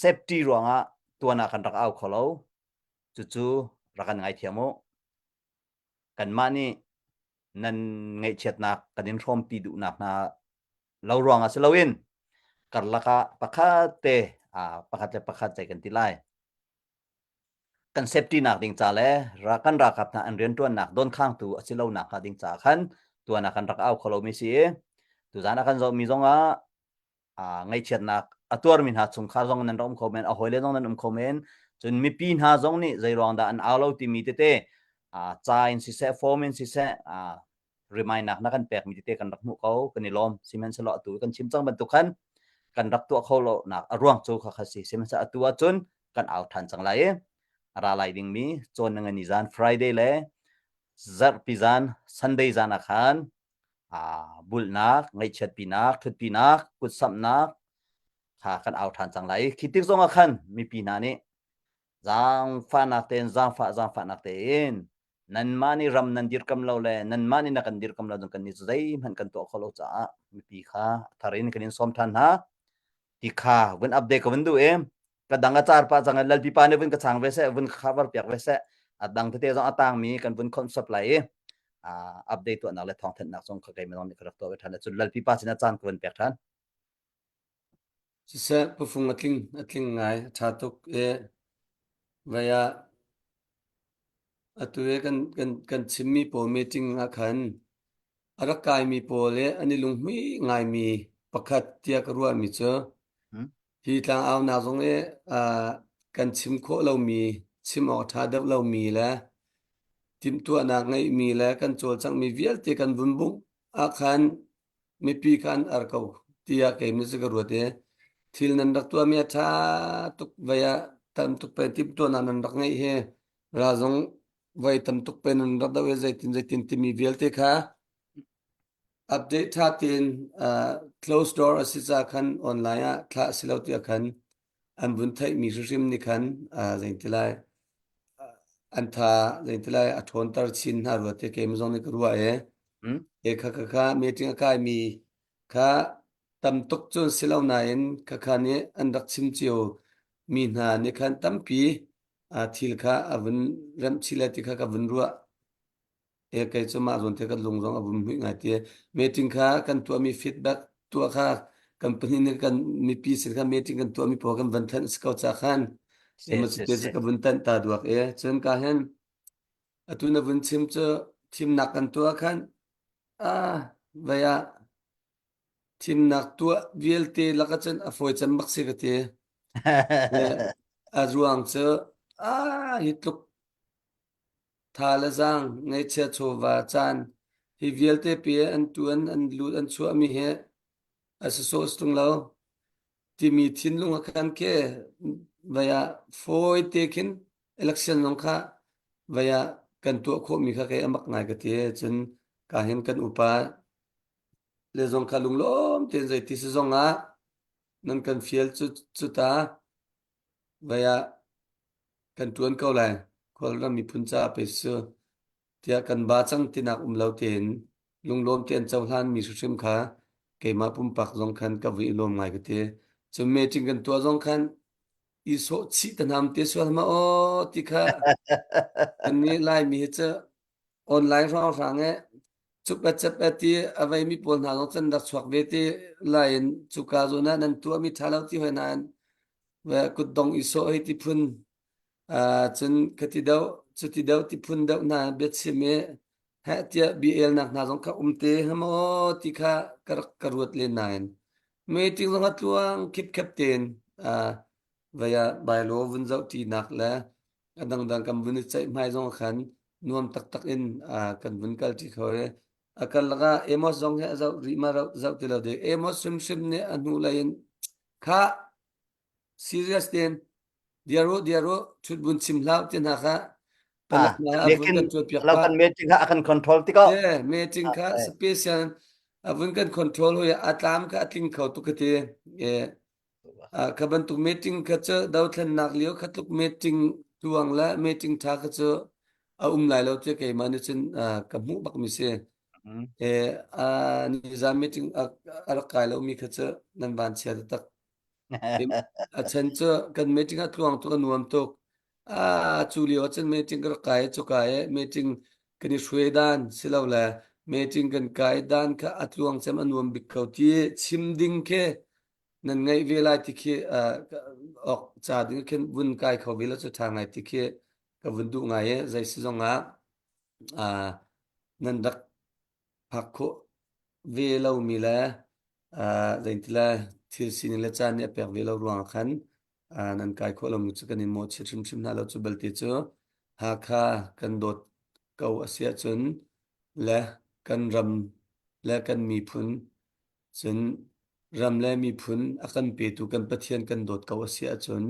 safety ruangah tuan ah kan rak au kho lo. Cucu rak kan ngaithiam u. Kanmah nih nan ngaihchiatnak kan in hrawmpi duhnak hna lo ruangah si loin karlak ah pakhat te pakhat le pakhat zei kan ti lai. Kan safety nak ding ca le kan ralkap hna an rianṭuannak donkhangtu a si lo nak hnga ding caah khan tuan ah kan rak au kho lomi si i tuzaan ah kan zohmi zongah ngaihchiatnak a tuarmi hna chungkhar zong nan rak um kho men, a hawile zong nan um kho men. Cun mipi hna zong nih zei ruang dah an au lo timi tete ca in siseh, form in siseh, remind nak na kan pekmi tete kan rak hmuh ko, kan i lawm. Sihmanhsehlaw atu kan chim cang bantuk khan kan rak tuah kho lo nak a ruang cu kha kha si. Sihmanhsehlaw atu ahcun kan au ṭhan cang lai i a ra lai dingmi cawn na ngani zan Friday le zarhpi zan Sunday zan ah khan bulhnak, ngaihchiatpinak, ṭhutpinak, kutsamhnak kha kan au ṭhan cang lai. Khi tik zong ah khan mipi hna nih zaangfahnak tein zaangfah zaangfahnak tein nanmah nih ram nan dirkam lo le nanmah nih na kan dirkam lo cun kannih cu zeihmanh kan tuah khawh lo caah mipi kha a thar in kan in sawm ṭhan hna ti kha vun update ka vun duh i ka dang a car pah cang lalpi pa nih vun ka chang ve seh vun cover piak ve seh a dang tete zong a tangmi kan vun khawmh sap lai i update tuahnak le thawngthanhnak zong kha keimah zong nih ka rak tuah ve ṭhan cun lalpi pa sinah caan ka vun pek ṭhan. Siseh pufung a tling a tling ngai a ṭha tuk i vai ah atu i kan kan kan chimmi pawl meeting ah khan a rak kaimi pawl i an i lunghmuih ngaimi pakhat tiah ka ruahmi cu hi tlangaunak zong i kan chim khawh lomi, chim awk a ṭha deuh lomi le timhtuahnak ngeihmi le kan cawlcanghmi vialte kan vun bungh ahkhan mipi kha an ar ko tiah keimah cu ka ruat i thil nan rak tuahmi a ṭha tuk vei ah tam tuk pe timhtuahnak nan rak ngeih hi ral zong voi tam tuk pe nan rak doh i zeitin zeitin timi vialte kha update ṭha tein uh, closed door a si ca khan online ah thlah si lo tiah khan an vun theihmi hrimhrim nih khan uh, zeiti lai an tha zeiti lai a ṭhawnter chin hna rua te keimah zong nih ka ruah i e kha kha kha meeting a kaimi kha tam tuk cun si lo nain kha kha nih an rak chim cio mi hna nih khan tampi thil kha a vun remh chih le ti kha ka vun ruah. E kei cu mah zawn te kan lung zong a vun hmuih ngai ti. Meeting kha kan tuahmi feedback tuah kha kan pahnih nih kan mipi sin kha meeting kan tuahmi pawl kan van thanh si ko ca khan. Si, Ema si, cu te si. ka vun tanh ta duak e. Cun ka hin atu na vun chim cu thimnak kan tuah khan ah vei ah Thimnak tuah vialte lakah cun a fawi cem bak si ka ti. A ruang cu ah hi tluk tha le zaang ngaihchia chawva caan. Hi vialte pe an tuan an lut an chuahmi hi a si sawh tung lo timi thinlung a khan ke vai ah fawi te khin election zong kha vai ah kan tuah khawhmi kha kei a mak ngai ka ti. Cun ka hin kan upa le zong kha lunglawm tein zeiti si zong ah nan kan fial cu cu ta vai ah kan tuan ko lai. Kawlram miphun caah pei su tiah kan ba cang tinak um lo tein lunglawm te an cohlan mi hrimhrim kha keimah pumpak zong khan ka vui i lawm ngai ka ti. Cun meeting kan tuah zong khan i sawh chih te nam te sual ma aw ti kha kan nih Laimi hi cu online hrawnghrang e cup e cep e ti a vei mi pawl hna zong can rak chuak ve ti lai in cuka zawn ah nan tuah mi ṭha lo ti hoi nain ve kutdong i sawh hei ti phun cun khati deuh cuti deuh ti phun deuh hna biachim i heh tiah bia-elnak hna zong kha um te hnga maw ti kha ka rak ka ruat len nain meeting zong a tluang khipkhep tein vei ah bylaw vun zoh ṭinak le a dangdang kan vun i ceihmai zong khan nuam taktak in kan vun kal ṭi kho i a karlak ah Amos zong hi a zoh rih ma zoh ti lo ding Amos hrimhrim nih a hnu lei in kha serious tein Diar u, diar u, ṭhut bun chim hlah ti hna kha palek Ah, ngai a vun meeting kan tuahpiak lo pah. kan meeting kha a kan control tikah. Te meeting kha special a vun kan control hui a tlam kha a tling kho tuk ka ti. E, kha bantuk meeting kha cu dothlennak lio kha tluk meeting tuang le meeting tha kha cu a um lai lo ti keimah nih cun ka hmuh bak mi si. E, nizan meeting a rak kai lo mi kha cu nan van chia tak. A chan cu kan meeting a tluang tuk a nuam tuk. Ah, cu lio ahcun meeting ka rak kai i cuka i meeting kan i hruai dan silole meeting kan kai dan kha a tluang cem a nuam bik ko ti chim ding khi nan ngaih ve lai ti khi awk ca ding khin vun kai kho ve lo cu ṭha ngai ti khi ka vun duh ngai i zei si zong ah nan rak phak khawh ve lomi le zeiti le thil sining le caan nih a pek ve lo ruangah khan nan kai khawh lomi cu kan in mawhchiat hrimhrim hna lo. Cu belte cu Hakha kan dawt ko a si ahcun le kan ram le kan miphun cun ram le miphun a kan petu kan Pathian kan dawt ko a si ahcun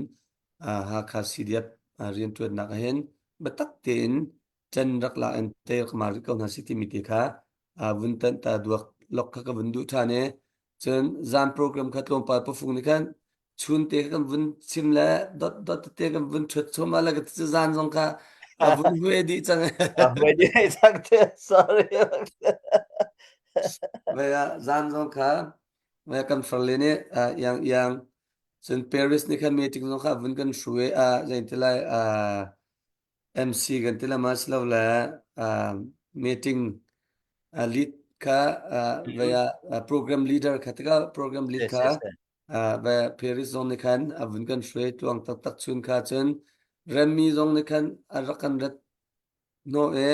Hakha CDF rianṭuannak ah hin biatak tein ṭan rak la in te rak ma rih ko hna si timi te kha vun tanh ta duak lok kha ka vun duh ṭhan i cun zan program kha tlawmpal pafung nih khan chun te kha kan vun chim le dot dot te kan vun ṭhut chom le ka zan zong kha a vun hue dih cang. Hue dih cang te sorry. Ve zan zong kha ve kan farle nih yang yang cun Paris nih khan meeting zong kha vun kan hruai a zein ti lai MC kan ti lama si lo le meeting lead kha vai ah program leader kha tikah program lead kha vai Paris zong nih khan a vun kan hruai tluang taktak chun kha cun remmi zong nih khan a rak kan rat hnawh i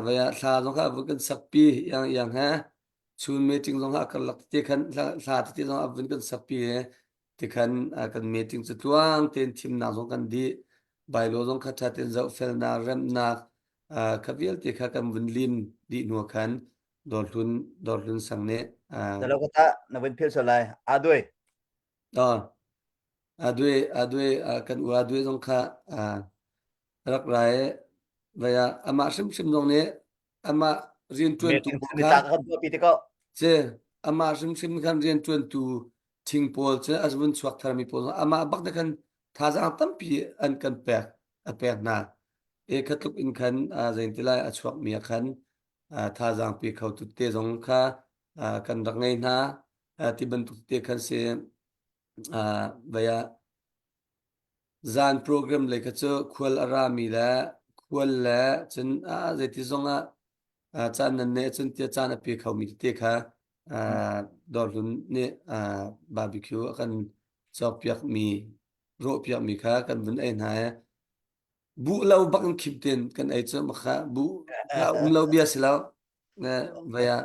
vai ah thla zong kha a vun kan sakpi iang iang he chun meeting zong a karlak te khan hla tete zong a vun kan sakpi i tikhan kan meeting cu tluang tein thimnak zong kan dih bylaw zong kha ṭha tein zohfelnak remnak kha vialte kha kan vun lim dih hnu khan Dawrhlun Dawrhlun sang nih Na lo ka ta na vun phil sual lai adui adui adui kan u adui zong kha rak rai vai ah amah hrimhrim zong nih amah rianṭuantu Meeting pawl ni kha tlak kan tuahpi te ko. Ce amah hrimhrim khan rianṭuantu ṭhing pawl cu a vun chuak tharmi pawl amah bak te khan thazaang tampi an kan pek a pek hna. E kha tluk in khan zeiti lai a chuakmi ah khan thazaang pe kho tu te zong kha kan rak ngei hna ti bantuk te khan si vai ah Zan program lei kha cu khual a rami le khual le cun zeiti zong ah caan nan neih ahcun tiah caan a pe khomi tete kha Dawrhlun nih barbecue a kan cawkpiakmi, rawhpiakmi kha kan vun ei hna i buh lo bak in khim tein kan ei cu kha buh kha um lo bia si lo. Vai ah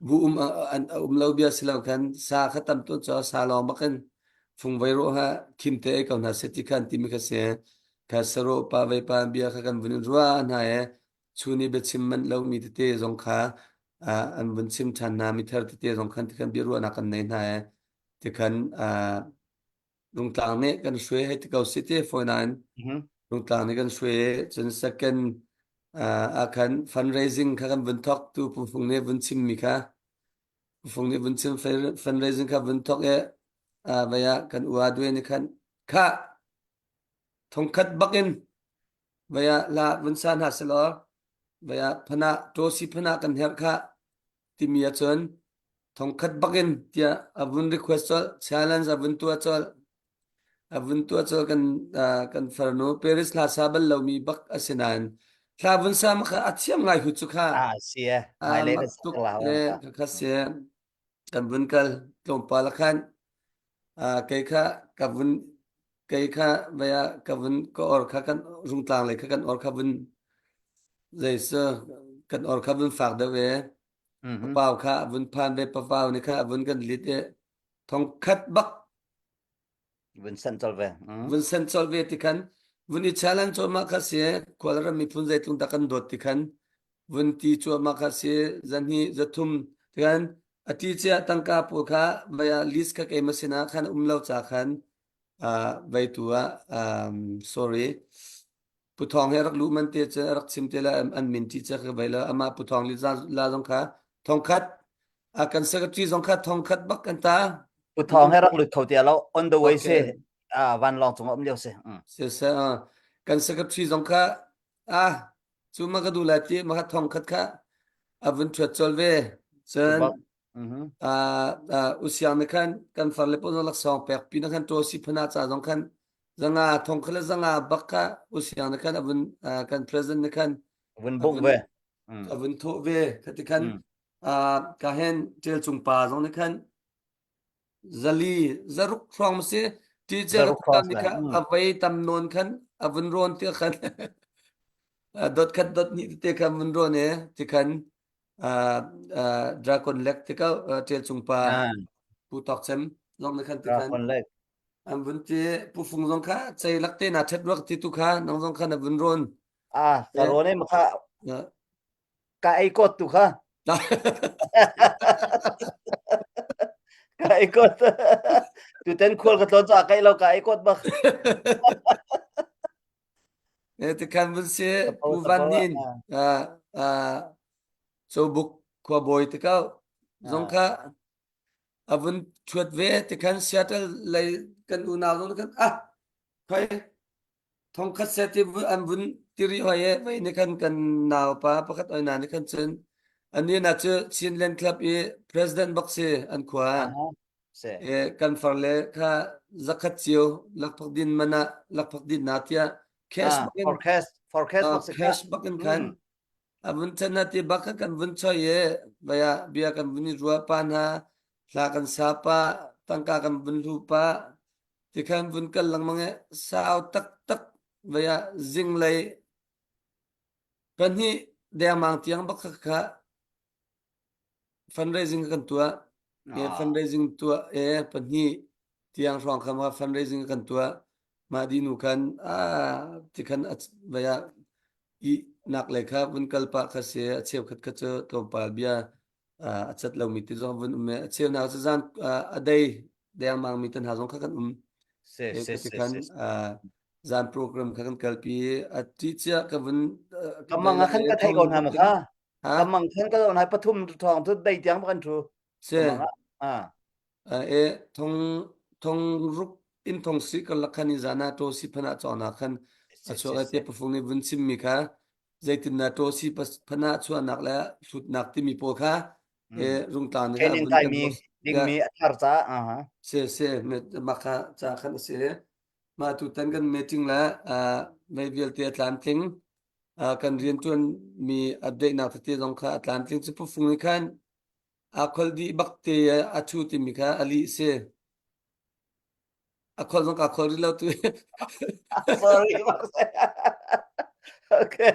bu um an um lo bia si lo khan sa kha tam tu cho sa lawng bakin fungvei ro ha khim te ko hna se ti khan timi kha se kha saro pa vei pa bia kha kan vun ruwa hna e chuni biachim man lo mi tete zong kha. an vun chim ṭhan hna mithar tete zong khan tikhan biaruahnak kan nei hna i tikhan Rungtlang nih kan hruai hei ti ko si ti fawi nain Rungtlang nih kan hruai cun second ah khan fundraising kha kan vun thawk tu Pufung nih vun chimmi kha Pufung nih vun chim fundraising kha vun thawk i vei ah kan ua duai nih khan kha thongkhat bakin vei ah la vun sa hna selaw vei ah phana tawsi phana kan herh kha timi ahcun thongkhat bakin tiah a vun request colh challenge a vun tuah colh a vun tuah colh kan kan farnu Paris hla sa bal lomi bak a si nain thla vun sa ma kha a thiam ngai hu cu kha Ah, si e. Hmailei mak kan sak tuk la le kha si kan vun kal tlawmpal khan kei kha ka vun kei kha vaya ka vun ka or kha kan rungtlang lei kha kan or kha vun zei kan or kha vun fak deuh e Papau kha a vun phan ve papau nih kha a vun kan lit i thong khat bak vun sen colh ve. Vun sen colh ve ti khan vun i challenge cuahmah kha si khualram miphun zeitlung dah kan dawt ti khan vun ti cuahmah kha si zahnih zathum ti khan a ti cia tangka pawl kha vei ah list kha keimah sinah khan um lo ca khan vei tu ah sorry Pu Thawng hi a rak luh man te cu a rak chim te la an min ṭi ca ka vai la amah Pu Thawng li la zong kha thongkhat a kan secretary zong kha thongkhat bak kan ta Pu Thawng he rak lut kho ti lo on the way si vanlawng cung um lio si se se kan secretary zong kha ah cu ma ka du lai ti ma thongkhat kha a vun thuat chol ve cun usiang ne khan kan far le pon laksawng pek pi na khan to si phana cha zong khan zanga thong khala zanga bak kha usiang ne khan avun kan president ne khan vun bung ve avun tho ve khati khan ka hen tel chung pa zong ne khan zali zaruk hrawng ma si ti che ka ni kha avei tam non khan avun ron ti khan dot khat dot ni te kha vun ron e ti khan Dragon Lake ti ko ṭial cung pa Pu Tawk Cem zong na khan ti khan Dragon Lake an vun ti Pu Fung zong kha cei lak te na ṭhet ruak ti tu kha nang zong kha na vun rawn ah ka rawn e kha ka ei kot tu kha ka ei kot tu ten khual ka tlawn ca kai lo ka ei kot bak Tikhan vun si Pu Van Hnin Cobuk khuabawi te ko zong kha a vun ṭhuat ve tikhan Seattle lei kan unau zong khan ah khoi thongkhat se ti an vun tiri hoi e vei ni khan kan naupa pakhat oi na ni khan cun ani na cu Chinland Club i president bak si an khua Si. Kan farle kha zakhat cio lakphak din man ah lakphak din na tiah cash Ah, bakin forecast forecast bak si cash bakin khan a vun chan na ti bak kha kan vun choi e vaya bia kan vun i rua pa hna hla kan sa pa tangka kan vun hlu pa ti khan vun kal lengmang e sau tak tak vaya zing lei pahnih dengmang tiang bak kha kha Fundraising kan tuah. Ah. Fundraising tuah e pahnih tiang hrawng kha ma fundraising kan tuah. Mah di nu khan ah tikhan vaya i nak le kha vun kal pah kha si a cheukhat kha cu tlawmpal bia a cat lomi ti zong vun um e a cheu nak cu zan a dei dengmang mi tan hna zong kha kan um. Se se se khan zan program kha kan kalpi a ti cia ka vun kamang khan ka thei ko hna ma kha Kamang khan ka zoh nai pathum thong cu dei tiang kan thu. Se. Ah. E thong thong ruk in thong si kan lakhan i zana to si phana chona khan a chuak ai te pafung ni vun chim mi kha zeitin na to si phana chuanak le hlutnak timi pawl kha e rungtlang ni training kai mi ding mi a thar ca aha se se ma kha cha khan se ma tu tan kan meeting la mei vialte a tlamtling kan rianṭuanmi update nak tete zong kha a tlamtling cu pufung nih khan aa kholh dih bak te a ṭhu timi kha a lih si. A kholh zong kaa kholh rih lo tu. Sorry. okay.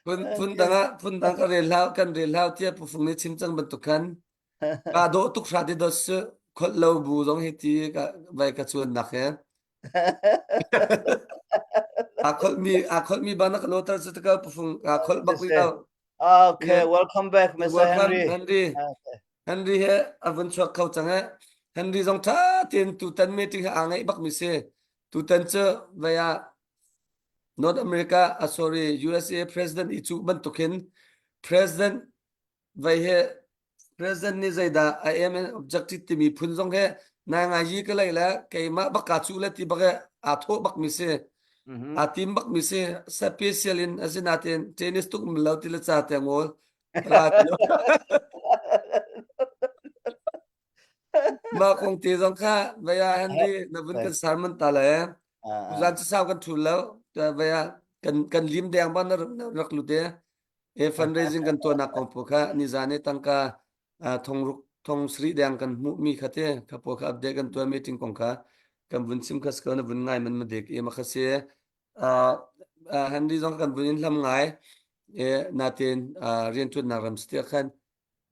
Phun phun dang ah phun dang ka rel hlau kan rel hlau tiah pufung nih chim cang bantuk khan kaa dawh tuk hra ti dot su kholh lo bu zong hi ti ka vai ka chuan nak he. Aa kholhmi aa kholhmi bang na ka lotar cu ka pufung aa kholh bak rih lo. Okay, Yeah. welcome back, Mr. Welcome Henry. Henry. Okay. Henry he a vun chuak kho cang eh. Henry zong tha tein tutan meeting he aa ngaih bak mi si. Tutan cu vei ah North America, ah sorry, USA president i cuh bantukin president vei he president nih zeidah a aim and objective timi phun zong he nai ngai yi ka lei le keimah bak kaa cuh le ti bak he aa thawh bak mi si. Mhm. Aa tim bak mi si. Special in asinain tennis tuk um lo ti le ca te ngol. Ra ti lo. Mah kong te zong kha vei ah Henry na vun kan sermon ta le tuzan cu sau kan thul lo vei ah kan kan lim deng ba na rak lut e e fundraising kan tuahnak kong po kha nizan i tangka thong ruk thong sri deng kan hmuh mi kha te kha po kha update kan tuah meeting kong kha kan vun chim kha sko na vun ngai man ma dek e ma kha se Henry zong kan vun in hlam ngai e natin rian tuannak ram stia khan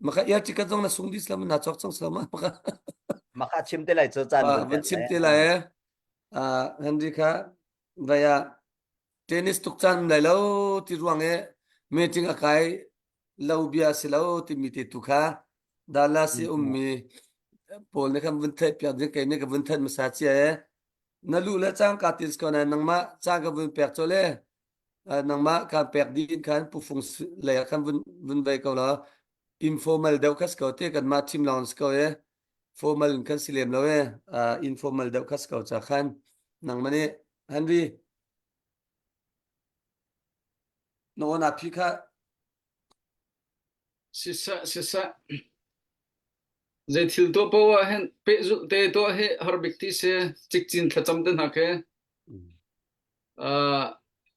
Maka air ticket zong na sung dih slam na cawk cang slam maka. Maka chim te lai cu caan vun vun chim te lai eh. Henry kha vaya tennis tuk caan lai lo ti ruang e meeting a kai lo bia si lo ti mi te tu kha Dallas i ummi pawl nih khan vun theih piak ding kei nih ka vun theih hmasa cia e na lu le cang ka tin ko na nangmah caan ka vun pek chole nangmah kaan pek dih in khan pufung lei ah khan vun vun vei ko law informal deuh kha si ko te kanmah team lawng si ko e formal in khan si lem lo e informal deuh kha si ko cha khan nangmah nih Henry na aw na phi kha Siseh siseh zei thil tuah paoh ah hin pehzulh te tuah hi har bik ti si cikcin thlacam te hna khi Uh,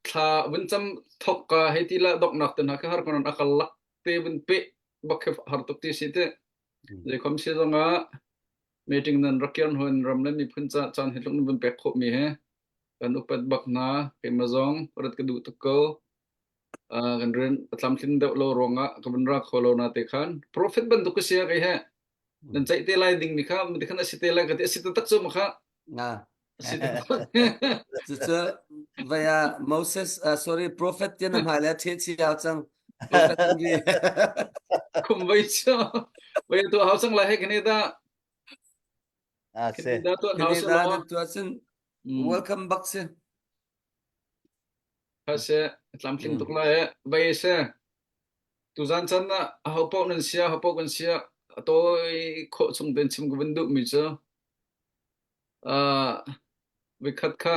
thla vun cam thok ka hei ti la doknak te hna khi har konon akal lak te vun pe bak khi har tuk ti si te zeikhom si zongah meeting nan rakian hun ram le miphun ca caan hi tluk vun pek khawh mi he kan upat bak hna keimah zong rat ka duh tuk ko uh, kan rian a tlamtlin deuh lo ruangah ka vun ra kho lo na te khan prophet bantuk ka sia kei he nan ceih te lai ding mi kha mi khan a si te lai ka ti a si taktak cu ma kha Na. a si taktak Cucu vaya Moses uh, sorry prophet tian na hmai le the chi hau cang prophet Henry kum vai chu vai tu hau sang lai he kene da A kene si. da tu hau kene se da lo nan tua cun welcome bak si kha se tlamtling tuk lai e vai se Tuzaan caan ah ahopaoh nan sia, ahopaoh kan sia, a tawi khawh chung tein chim ka van duhmi cu uh, voikhat kha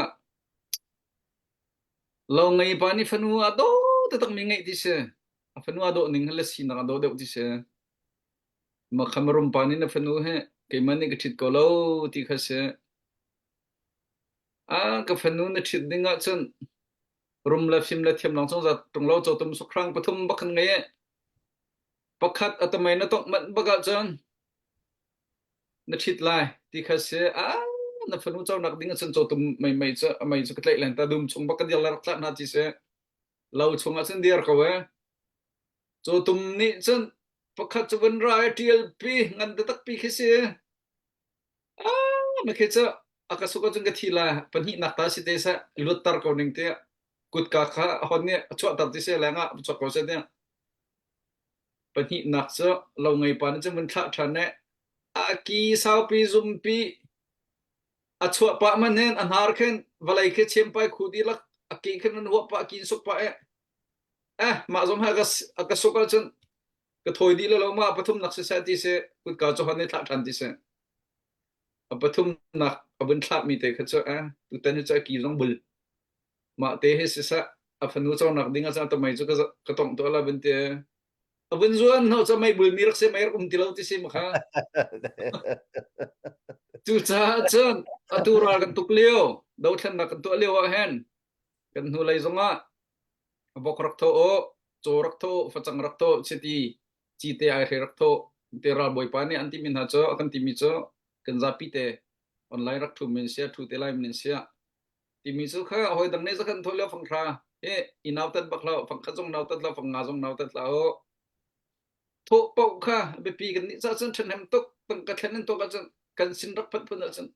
lo ngei pa nih fanu a dawh taktakmi ngeih ti si. A fanu a dawh ning le sinak a dawh deuh ti si. Ma khamarum pa nih na fanu he keimah nih ka ṭhit ko lo ti kha si. Ah, ka fanu na ṭhit ding ahcun rum le fim le thiam lawng zungzal ṭung lo cawtum sukhrang pathum bak kan ngei i pakhat a tamei na tongh manh bak ahcun na ṭhit lai ti kha si ah na fanu conak ding ahcun cawtum mei mei cu a mei cu ka tlaih len ta dum chung bak ka dir le rak tlah hna ti si lo chung ahcun dir ko e cawtum nih cun pakhat cu vun ra i ṭial pi ngan taktak pi khi si Ah, na khi cu a ka suk ahcun ka thi lai. Pahnihnak ta si te seh, luatter ko ning tiah kutka kha a hon i a chuahter ti seh lengah a chuak ko seh tiah. Pahnihnak cu lo ngei pa nih cun vun thlah ṭhan i a ki saupi zumpi a chuah pah man hin a hnar khin vawlei khi chempai khu dihlak a ki khin an huah pah a ki in suk pah i eh mah zong hi a ka a ka suk ahcun ka thawi dih lo ma pathumnak siseh ti si kutka cu hon i thlah ṭhan ti si a pathumnak a vun thlahmi te kha cu eh tutan hi cu a ki zong bul mah te hi siseh a fanu conak ding ah tamei cu ka tongh tuah la vun ti a vun zuan hno cu mei bul mi rak si mei rak um ti lo ti si ma kha cucaah cun atu ral kan tuk lio dothlennak kan tuah lio ah hin kan hnulei zongah vok rak tho u, caw rak tho u, facang rak tho u, chiti cite aihre rak tho te ralbawipa nih an timi hna cu a kan timi cu kan zapi te online rak thu min sia thu te lai min sia timi cu kha hawi dang nih zakhan tho lio fang hra he i nautat bak lo fang khat zong nautat lo fang nga zong nautat lo thawh paoh kha biapi kan nih cah cun ṭhahnem tuk tangka thlen in tuk ahcun kan sin rak phanh phun ahcun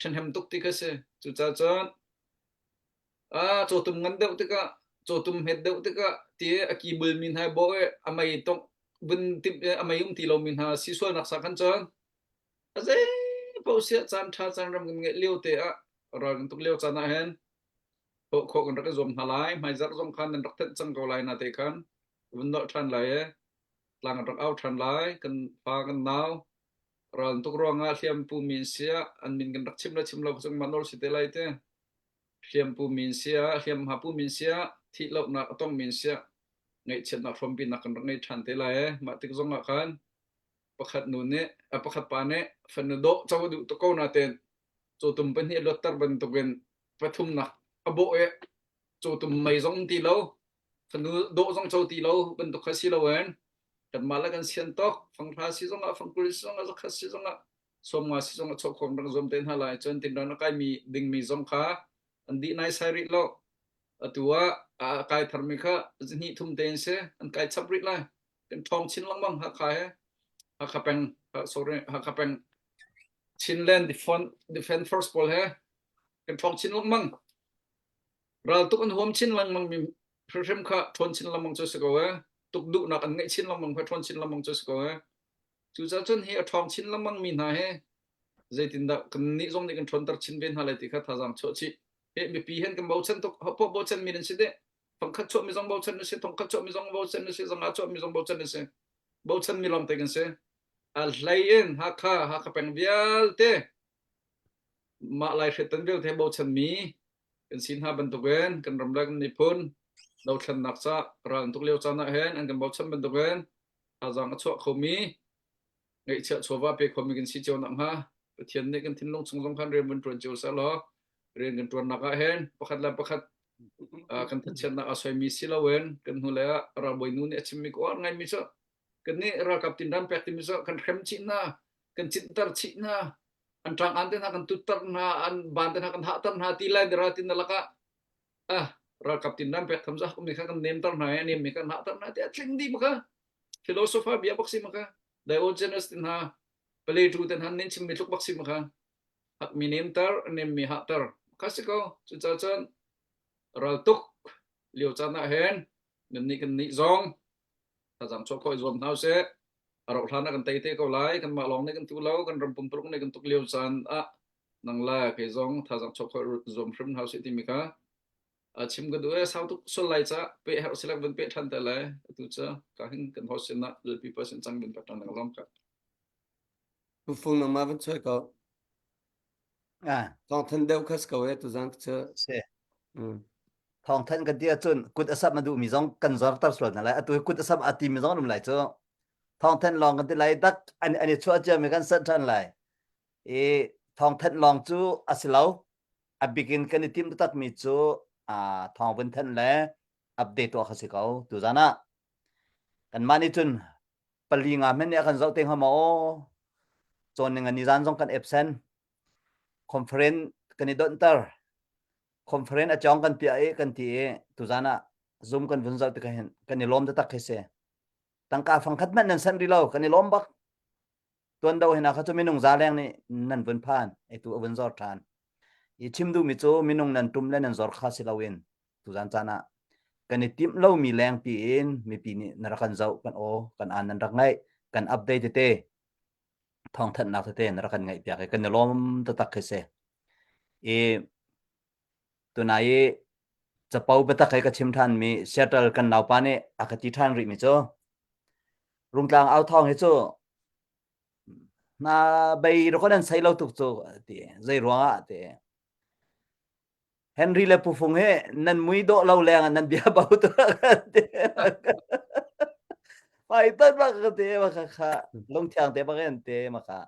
ṭhahnem tuk ti kha si cucaah cun ah cawtum ngan deuh tikah. Cawtum hmet deuh tikah ti a ki bulmi hna bawh i a mei tongh vun timh i a mei um ti lomi hna si sualnak sa khan cun a zei paoh siah caan ṭha caan ram kan ngeih lio te ah ral kan tuk lio caan ah hin thawh khawh kan rak i zuam hna lai. Hmaizarh zong khan nan rak thanh cang ko lai na te khan vun nolh ṭhan lai i tlang an rak au ṭhan lai. Kan fa kan nau ral tuk ruangah hliam pu mi an si ah an min kan rak chim le chim lo cu mah nawl si te lai te. Hliampu min siah, hliamhma pu min siah, thihlohnak a tong min siah, ngaihchiatnak hrawmpinak kan rak ngei ṭhan te lai ee. Mah tik zong ah khan pakhat nu nih, a pakhat pa nih fanu dawh co a duh tuk ko natein cawtum pahnih a luatter bantukin pathumnak a bawh i cawtum mei zong um ti lo, fanu dawh zong co ti lo bantuk kha si loin kanmah le kan sian tawk fanghra si zongah fangkul si zongah zakhat si zongah sawmnga si zong a chuah khawm rak zuam te hna lai cun tinran a kaimi dingmi zong kha an dih nai sai rih lo atu ah a kai tharmi kha zihnih thum te in si an kai chap rih lai kan ṭhawng chin lengmang Hakha he Hakha peng sorry Hakha peng Chinland Defense Force pawl he kan ṭhawng chin lengmang raltuk an huam chin lengmang mi hrimhrim kha ṭhawn chin lengmang cu si ko e tuk duhnak an ngeih chin lengmang kha ṭhawn chin lengmang cu si ko e Cucaah cun hi a ṭhawng chin lengmang mi hna hi zeitindah kannih zong nih kan ṭhawnter chin ve hna lai ti kha thazaang chuah chih. Hi mipi hen kan bochan tuk, hopoh bochan mi nan si deh. Fangkhat chuah mi zong bochan na si, thongkhat chuah mi zong bochan na si, zanga chuah mi zong bochan na si. Bochan mi lawng te kan si. A hlei in Hakha, Hakha peng vialte mah lai hretan vialte bochan mi kan si hna bantukin kan ram le kan miphun dothlennak ca ral tuk lio caan ah hin an kan bochan bantukin thazaang a chuah khomi ngeihchiah chawva pe khomi kan si cio nakhnga Pathian nih kan thinlung chung zong khan rian vun ṭuan cio seh law rian kan ṭuannak ah hin pakhat le pakhat kan thachiatnak a soimi si loin kan hnulei ah ralbawi nu nih a chimmi ka uar ngaimi cu kan nih ralkap tinram pek timi cu kan hrem chih hna kan cinhter chih hna an ṭang an te hna kan tutter hna an ban te hna kan hahter hna ti lai dira tin na lakah ah ralkap tinram pek tham zah mi kha kan nemter hna i a nem mi kan hahter hna ti a tling dih maka philosopher bia bak si maka Diogenes te hna Plato te hna nin chim mi tluk bak si maka hak mi nemter nem mi hahter kha si ko cucaah cun raltuk lio caan ah hin nan nih kan nih zong thazang chuah khawh i zuam hna usih a rauh hlan ah kan tei te ko lai kanmah lawng nih kan tu lo kan ram pumpuluk nih kan tuk lio caan ah nang le kei zong thazang chuah khawh zuam hrim hna usih timi kha a chim ka duh e sau tuk sul lai ca pe herh silak vun pe than te lai atu ca ka hin kan host sin ah lpi pa sin cang vun pa tang dang zong ka Pufung nangmah van choi ko. Ah. Thawng than deuh khas ko e tuzang cu. Si. Mm. Thawng than kan ti ahcun kut a samh a duhmi zong kan zorter sual hna lai. Atu hi kut a samh a timi zong an um lai cu. Thawng thanh lawng kan ti lai dak an an i chuah ciami kan sanh ṭhan lai. I thawng thanh lawng cu a si lo. A bikin kan i tim takmi cu aa thawng vun thanh le update tuah kha si ko tuzan ah. Kanmah nih cun pali nga hmanh nih a kan zoh te hnga maw aw. Cawn ning ni zan zong kan absent. Conference kan i donhter. Conference a cawng kan piah i kan ti i tuzan ah Zoom kan vun zoh tikah hin kan i lawm taktak khi si. Tangka fangkhat hmanh nan sanh rih lo, kan i lawm bak. Tuan do hina kha cu minung za leng nih nan vun phan, etu a vun zor ṭhan. I chim duhmi cu minung nan tum le nan zor kha si loin tuzan caan ah kan i timh lomi lengpi in mipi nih na rak kan zoh, kan aw, kan aan nan rak ngaih, kan update tete thawngthanhnak tete na rak kan ngaih piak i kan i lawm taktak khi si. I tunai i capo biatak he ka chim ṭhanmi Seattle kan naupa nih a ka ti ṭhan rihmi cu Rungtlang au thawng hi cu hna bei rak nan sei lo tuk cu ti zei ruangah ti Henry le Pufung hi nan mui dawh lo leng ah nan bia bo tu ti Pai tan bak ka ti ma kha kha lungthiang te bak in te ma kha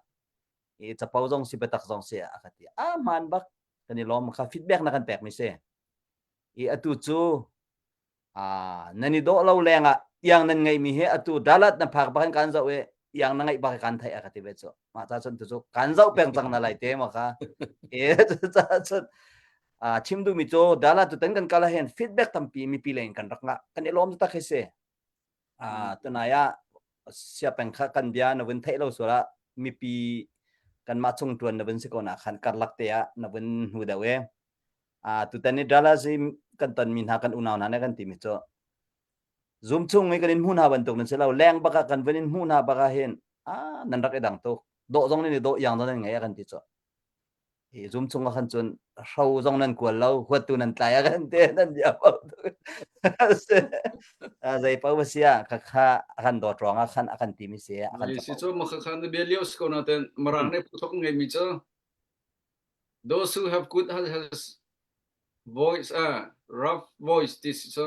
i capo zong si biatak zong si a ka ti a hmaan bak kan i lawm kha feedback na kan pek mi si i atu cu nan i dawh lo leng ah iang nan ngeih mi hi atu dalat na phak bak in kan zoh i iang na ngeih bak kan theih a ka ti ve cu mah ca cun tu cu kan zoh peng cang na lai te ma kha e ca cun chim duh mi cu dalat tu ten kan kala hen feedback tampi mipi leng kan rak nga kan i lawm tak hi si tunai ah siapeng kha kan bia na vun theih lo sual ah mipi kanmah chung tuan na vun si ko na khan karlak te ah na vun hnu deuh e tutan ni Dallas i kan tonmi hna kan unau hna nih kan timi cu Zoom chung i kan in hmuh hna bantuk nan si lo leng bak ah kan vun in hmuh hna bak ah hin ah nan rak i dang tuk dawh zong nan i dawh iang zong nan ngei a kan ti cu hi Zoom chung ah khan cun hro zong nan kual lo huattu nan tlai a kan ti nan bia po zei po a si ah khakha a kan dawt ruang ah khan a kan ti mi si a kan si cu ma khakha na bia lio si ko na ten marang ne phu thok ngei mi cu those who have good has, has voice a uh, rough voice this so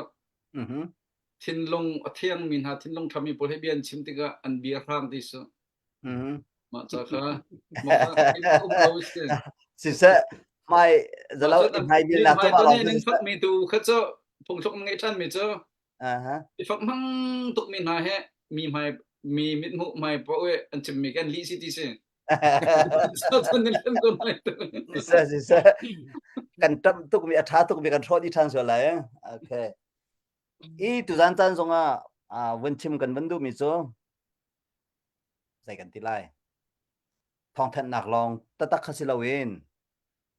thinlung a thiang mi hna thinlung ṭhami pawl he bia an chim tikah an bia hrang ti su mah ca kha um lo si siseh hmai zalo hmai bil nak cu ma ning fak mi tu kha cu phungthluk ngei ṭhan mi cu i fak hmang tuk mi hna he mi hmai mi mithmuh hmai paoh an chim mi kan lih si ti si Siseh siseh kan ṭamh tuk mi a ṭha tuk mi kan hrawh dih ṭhan sual lai okay i tuzan caan zongah vun chim kan vun duhmi cu zei kan ti lai thawngthanhnak lawng taktak kha si loin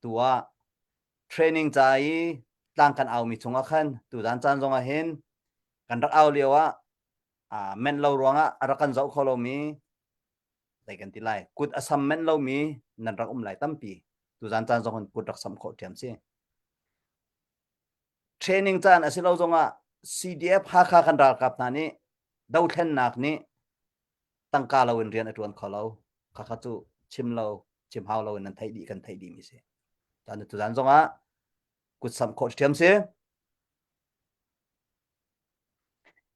tu ah training ca i tlang kan aumi chungah khan tuzan caan zongah hin kan rak au lio ah menh lo ruangah a rak kan zoh kho lomi zei kan ti lai kut a sam menh lomi nan rak um lai tampi tuzan caan zong in kut rak sam khawh ṭhiam si Training caan a si lo zongah CDF Hakha kan ralkap hna nih dothlennak nih tangka lo in rian a ṭuan kho lo. Khakha cu chim lo, chim hau lo in nan theih dih kan theih dih mi si. Caan tuzan zongah kutsamh khawh ṭhiam si.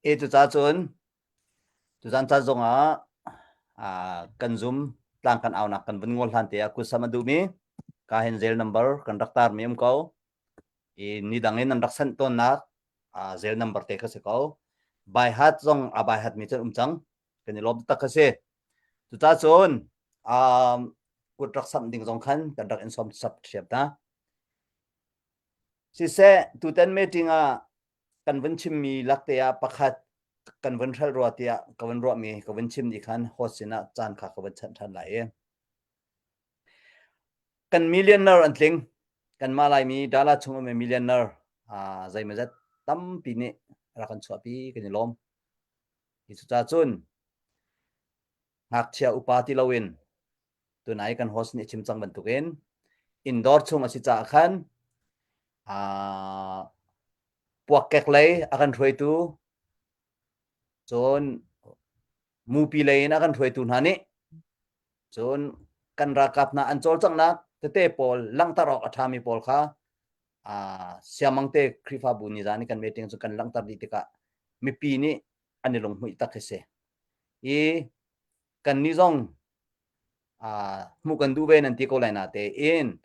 E cuca cun tuzan caan zongah kan zum tlang kan aunak kan vun ngol hlan te ah kutsam a duhmi ka hin zel number kan rak tar mi um ko. I ni dang in an rak sanh tawnnak zel number te kha si ko. By heart zong a by heart mi cun um cang. Kan i lawm taktak kha si. Cuca cun um, kut rak samh ding zong khan kan rak in sawm sap thiam ta. Siseh, tutan meeting ah kan vun chimmi lakte ah pakhat kan vun hrelh rua tiah ka vun ruahmi ka vun chim ni khan host sinah caan kha ka vun chanh ṭhan lai i Kan millionaire an tling. Kanmah Laimi Dala chung um i millionaire uh, zeimawzat tampi nih rak kan chuahpi kan i lawm. Hi cucaah cun ngakchia upa ti loin tunai kan host nih a chim cang bantukin indoor chung a si caah khan uh, puakkek lei a kan hruaitu cun mupi lei in a kan hruaitu hna nih Cun kan ralkap hna an cawlcanghnak tete pawl langhter awk a ṭhami pawl kha uh, siamangte Khrihfabu nizan i kan meeting cu kan langhter dih tikah mipi nih an i lunghmuih tak hi si. I kannih zong uh, hmuh kan duh ve nan ti ko lai na tein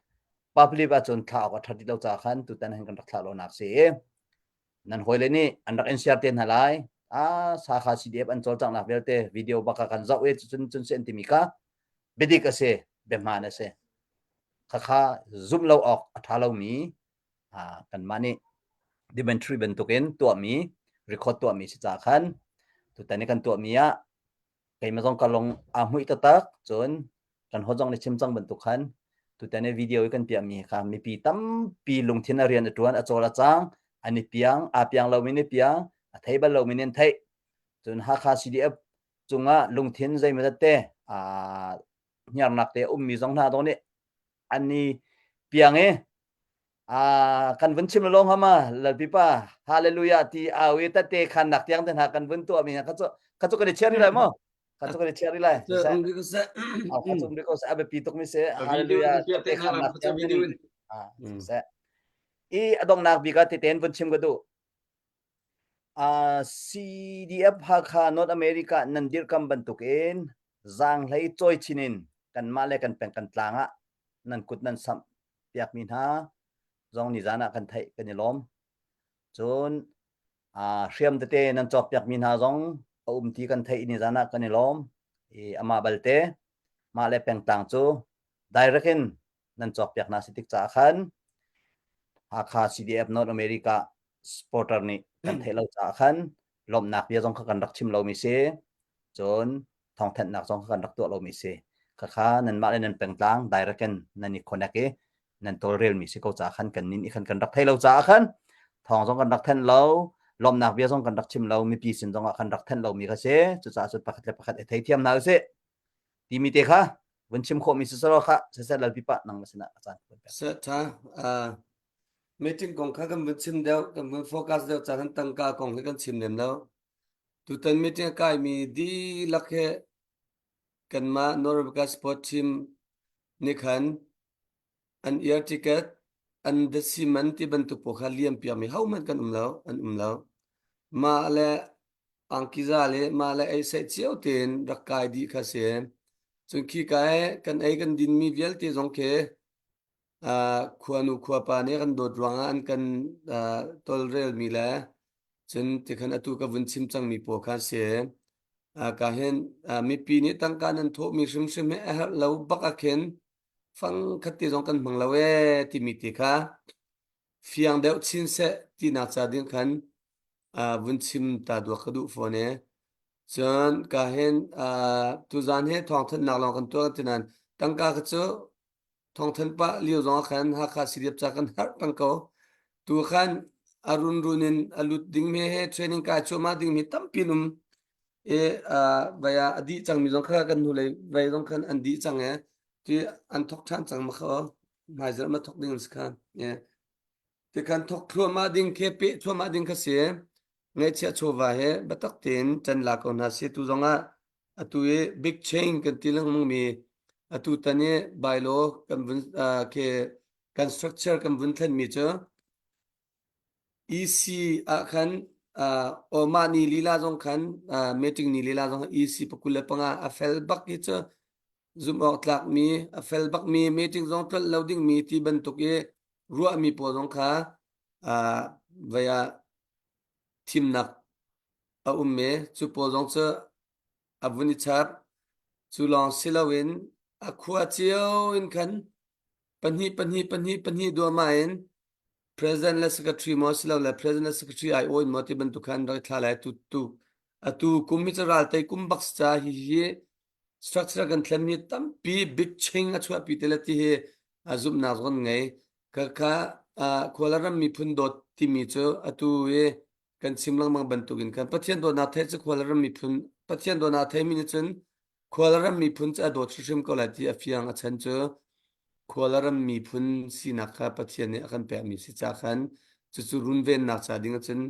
public ahcun thlah awk a ṭhat rih lo caah khan tutan hin kan rak thlah lonak si i nan hawile nih an rak in share te hna lai ah Sakha CDF an cawlcanghnak vialte video bak ah kan zoh i cun cun si an timi kha biadik a si biahmaan a si khakha zumh lo awk a ṭha lomi kanmah nih documentary bantukin tuahmi record tuahmi si caah khan tutan i kan tuahmi ah keimah zong ka lung aa hmuih taktak cun kan hot zong nih chim cang bantuk khan tutan i video i kan piahmi kha mipi tampi lungthin a rian a ṭuan a cawl a cang an i piang aa piang lomi nih piang a thei bal lomi nih an theih cun Hakha CDF cungah lungthin zeimawzat te aa hniarnak te a ummi zong hna dong nih an i piang i kan vun chim lo hama lalpipa hallelujah ti au i tate khan nak tiang te hna kan vun tuah mi kha cu kha cu kan i chiar lai mo kha cu kan i chiar lai kha cu um ko se a biapi tuk mi se hallelujah tate khan nak tiang se i adongnak bik ah teten vun chim ka duh CDF Hakha North America nan dirhkam bantukin zaanghlei cawi chin in kanmah le kan peng kan tlang ah nan kut nan samh piakmi hna zong nizan ah kan theih kan i lawm. Cun hriam tete nan cawk piakmi hna zong a um ti kan theih nizan ah kan i lawm. I amah balte mah le pengtlang cu direct in nan cawk piak hna si tik caah khan Hakha CDF North America supporter nih kan theih lo caah khan lawmhnak bia zong kha kan rak chim lomi si cun thawngthanhnak zong kha kan rak tuah lomi si khakha nanmah le nan pengtlang direct in nan i connect i nan tawlrelmi si ko caah khan kan nin i khan kan rak thei lo caah khan. Thawng zong kan rak thanh lo, lawmhnak bia zong kan rak chim lo, mipi sin zong ah kan rak thanh lomi kha si. Cucaah cun pakhat le pakhat i theithiam hna usih. Timi te kha vun chim khawhmi si selaw kha siseh lalpi pa nang sinah a caan kan pek. Sir tha uh, meeting kong kha kan vun chim deuh kan vun focus deuh caan kan tangka kong hi kan chim lem lo. Tutan meeting a kaimi dihlak he kanmah North America Sport Team nih khan an ear ticket an datsi man ti bantuk pawl kha liam piakmi hohmanh kan um lo an um lo. Mah le angkiza le mah le ei seh cio tein rak kai dih kha si. Cun khi kai kan ei kan dinmi vialte zong khi khuanu khuapa nih kan dawt ruangah an kan tawlrelmi le cun tikhan atu ka vun chim cangmi pawl kha si. Ka hin mipi nih tangka nan thawhmi hrimhrim hi a herh lo bak ah khin fang khat te zong kan hmang lo ee timi te kha fiang deuh chin seh tinak ca ding khan vun chim ta duak ka duh fawn ee. Cun ka hin tuzan hi thawngthanhnak lawng kan tuah kan ti nain tangka kha cu thawngthan pah lio zong ah khan Hakha CDF ca kan harh peng ko. Tu khan a runrun in a lut dingmi he training kai cuahmah dingmi tampi an um. I vai ah a dih cangmi zong kha kan hnulei vai zong khan an dih cang e. Ti an thok ṭhan cang ma kha hmaizarh ma thok ding an si kha. Ti khan thok thluahmah ding khi peh thluahmah ding kha si. Ngaihchiah chawva he biatak tein ṭan la ko hna si. Tu zong ah atu i big chain kan ti lengmang mi atu tan i bylaw kan vun ke kan structure kan vun thlen mi cu EC ah khan uh, mah ni lila zong khan meeting ni lila zong EC pakul le panga a fel bak hi cu zum awk tlak mi a fel bak mi meeting zong tlolh lo ding mi ti bantuk i ruah mi pawl zong kha uh, vaya thimnak a um i cu pawl zong cu a vun i chap. Cu lawng si loin a khua cio in khan pahnih pahnih pahnih pahnih duahmah in president le secretary maw silole president le secretary ai aw in maw ti bantuk khan rak thla lai tu tu atu kum hi cu ral tei kum bak ca hi hi structure kan thlen mi tampi big ching a chuahpi te le ti hi a zumhnak zong ngei ka kha khuala ram miphun dawt timi cu atu i kan chim lengmang bantukin kan Pathian dawtnak thei cu khual ram miphun Pathian dawtnak theimi nih cun khual ram miphun cu a dawt hrimhrim ko lai ti a fiang a chan cu khual ram miphun sinak kha Pathian nih a kan pekmi si ca khan cucu runvennak ca ding ahcun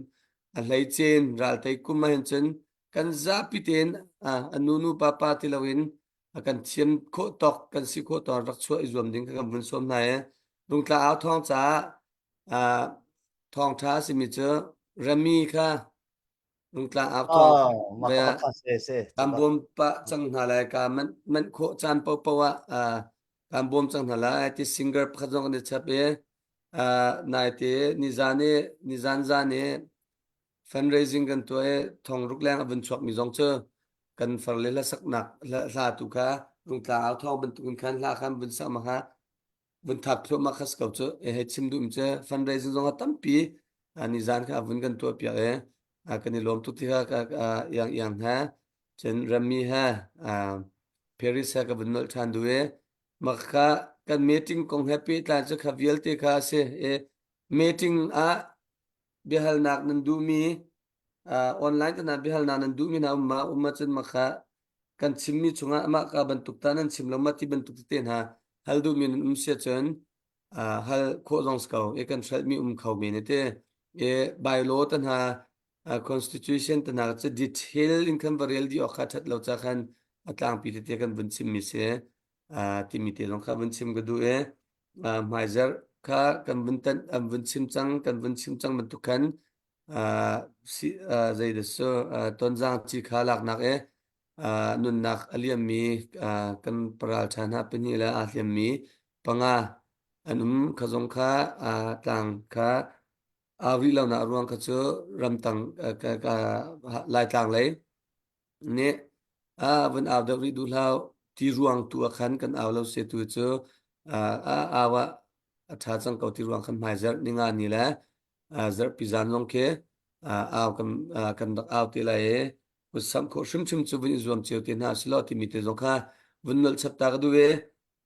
a hleicen raltei kum ah hin cun kan zapi tein a nu nu pa pa ti loin a kan thiam khawh tawk kan si khawh tawk rak chuah i zuam ding kha kan vun sawm hna i Rungtla au thawng caah thawngṭha a simi cu Rami kha Rungtla au thawng mah ve kha ah kha se se kan bawm pah cang hna lai ka manh manh khawh caan paohpaoh ah kan bawm cang hna lai ti singer pakhat zong kan i chap i naite nizan i nizan zan i fundraising kan tuah i thong ruk leng a vun chuakmi zong cu kan farle hlasaknak hla tu kha Rungtla au thawng bantukin khan hla khan vun sak ma kha vun thak thluahmah kha si ko cu e hei chim duh mi cu fundraising zong a tampi nizan kha vun kan tuah piak e kan i lawm tuk ti kha iang iang he cun rammi he Paris he ka vun nolh ṭhan duh e mah kha kan meeting kong he pehtlai cu kha vialte kha a si e meeting ah biahalnak nan duhmi online kana biahalnak nan duhmi hna um ma um ahcun mah kha kan chimmi chungah amah ka bantuk ta nan chim lo ma ti bantuk tete hna hal duhmi nan um sia cun hal khawh zong si ko e kan hrelhmi um kho men te e bylaw ta hna constitution ta hna cu detail in kan va rel di awk kha that lo cha khan a tlangpi tete kan vun chimmi si timi te zong kha vun chim ka duh e hmaizarh kha kan vun tan an vun chim cang kan vun chim cang bantuk khan si zei dah su tonzang ci kha laknak e nunnak a liammi kan paral ṭha hna pahnih le aa hliammi panga an um kha zong kha tlang kha aa rih lonak ruang kha cu ramtang Laitlang lei nih a vun au deuh rih duh hlah ti ruang tu ah khan kan au lo se tu cu a au ah a ṭha cang ko ti ruang khan hmaizarh ninga ni le zarhpi zan zong khi au kan kan rak au te lai i kutsamh khawh hrimhrim cu vun i zuam cio te hna selaw timi te zong kha vun nolh chap ta ka duh i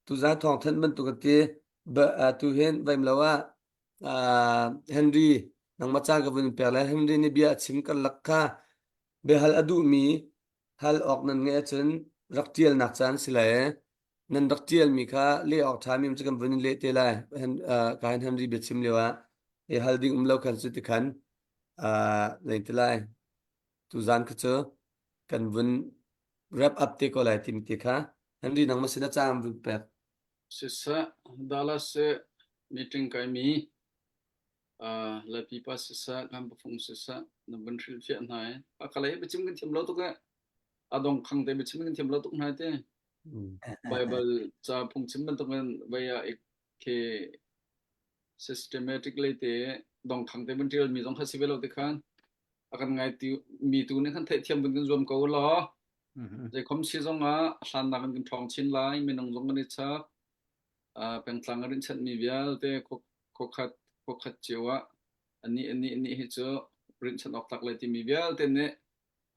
tuzan thawng thanh bantuk an ti tu hin vaim lo ah Henry. Nangmah caan ka vun pek lai. Henry nih bia a chim karlak kha biahal a duhmi hal awk nan ngeih ahcun rak ṭialnak caan si lai. Nan rak ṭialmi kha leh awk ṭhami um cu kan vun in leh te lai. Ka hin Henry biachim lio ah i hal ding um lo khan cu ti khan zei ti lai. Tuzaan kha cu kan vun wrap up te ko lai timi te kha Henry nangmah sin ah caan vun pek. Siseh, Dallas meeting kaimi Laipi pa siseh, kan pafung siseh, na vun hrilhfiah hna i a ka lei biachim kan thiam lo tuk eh. A dong khang te biachim kan thiam lo tuk hna te. Bible ca phungchim bantukin vei ah khi systematically te dong khang te vun tial mi zong kha si ve lo te khan a kan ngai ti mi tu nih khan theihthiam vun kan zuam ko law zeikhom si zong ah hlannak in kan ṭhawng chin lai minung zong kan i chak pengtlang a rinhchanhmi vialte khuakhat khuakhat cio ah ani ani ani hi cu rinhchanh awk tlak lai timi vialte nih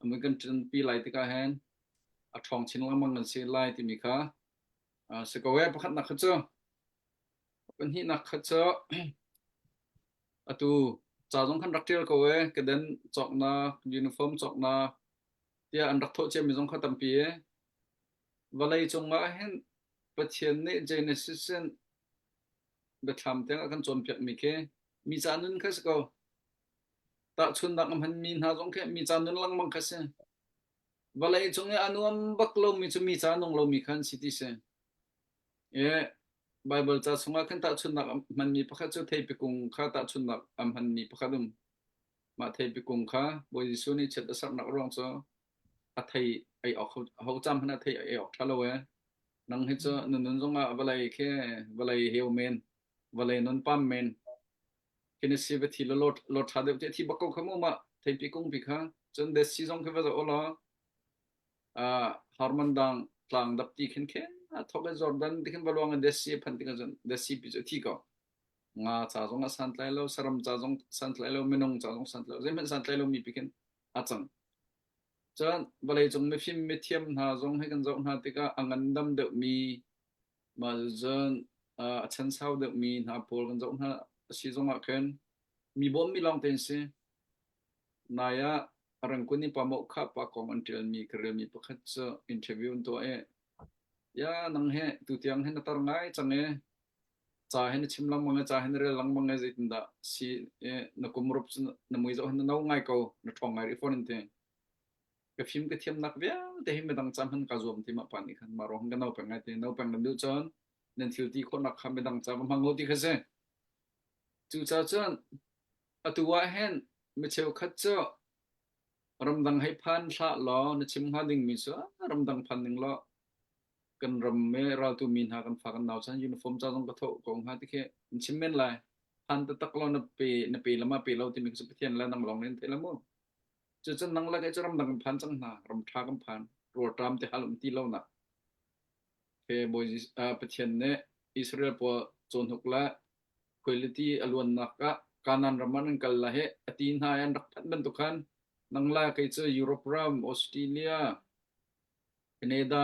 amun kan ṭanpi lai tikah hin a ṭhawng chin lengmang kan si lai timi kha si ko e pakhatnak kha cu pahnihnak kha cu atu ca zong khan rak ṭial ko e keden cawknak uniform cawknak tiah an rak thawh ciami zong kha tampi e Vawlei cungah hin Pathian nih Genesis in biathlam tiang a kan cawnpiakmi khi mi ca nun kha si ko. Tahchunhnak a hmanmi hna zong khi mi ca nun lengmang kha si. Vawlei cung i a nuam bak lomi cu mi ca nung lomi kha an si ti si. I Baibal ca chungah khan tahchunhnak a hmanmi pakhat cu theipi kung kha tahchunhnak a hmanmi pakhat um. Mah theipi kung kha Bawi Jesuh nih chiat a sernak ruang cu a thei ei awk ho cam hmanh ah thei ei awk ṭha lo ee. Nang hi cu na nun zongah vawlei khi vawlei heu men, vawlei nun pam men. Khi na si va thi law law ṭha deuh te thi bak ko kha mu mah theipi kung pi kha. Cun desi zong khi va zoh law uh, Harman dang tlang dap ti khin khin thok in Jordan ti khin va luang in desi phan ti khin desi pi cu thi ko. Nga ca zong a santlai lo, saram ca zong santlai lo, minung ca zong santlai lo, zeihmanh santlai lo mi pi khin a cang. Cun vawleicung mifim mithiam hna zong hi kan zoh hna tikah a ngandam deuhmi mah cun a chansau deuhmi hna pawl kan zoh hna a si zongah khin mi bawmmi lawngte an si. Nai ah Rangkun i Pamoh-kha pa kong an ṭialmi ka relmi pakhat cu interview an tuah i ya nang hi tutiang hin na tar ngai cang i ca hi na chim lengmang i ca hi na rel lengmang i zeitindah si i na kum rup cu na mui zoh hin na no ngai ko na ṭhawng ngai rih fawn an ti ka fim ka thiamnak vialte hi midang ca hman ka zuam ti mah pa nih khan mah ruang ka no peng ngai ti no peng nan duh cun nan thil ti khawhnak kha midang ca va hmang u ti kha si cucaah cun atu ah hin mi cheukhat cu ramdang hei phan hlah law na chim hnga dingmi cu ramdang phan ning law kan ram me raltu mi hna kan fa kan nau chan uniform ca zong ka tho ko hnga ti khi in chim men lai phan taktak lo na pe na pe lama pe lo timi cu Pathian le nang lawng nin thei la mu cu cun nang le cu ram dang kan phan cang hna ram tha kan phan rawlṭam te hal um ti lo na he Bawi Pathian nih Israel pawl cawnhuk le khuailiti a luannak ah Kanaan ram ah nan kal la he a ti hna an rak phanh bantuk khan nang la kei cu Europe ram Australia Canada,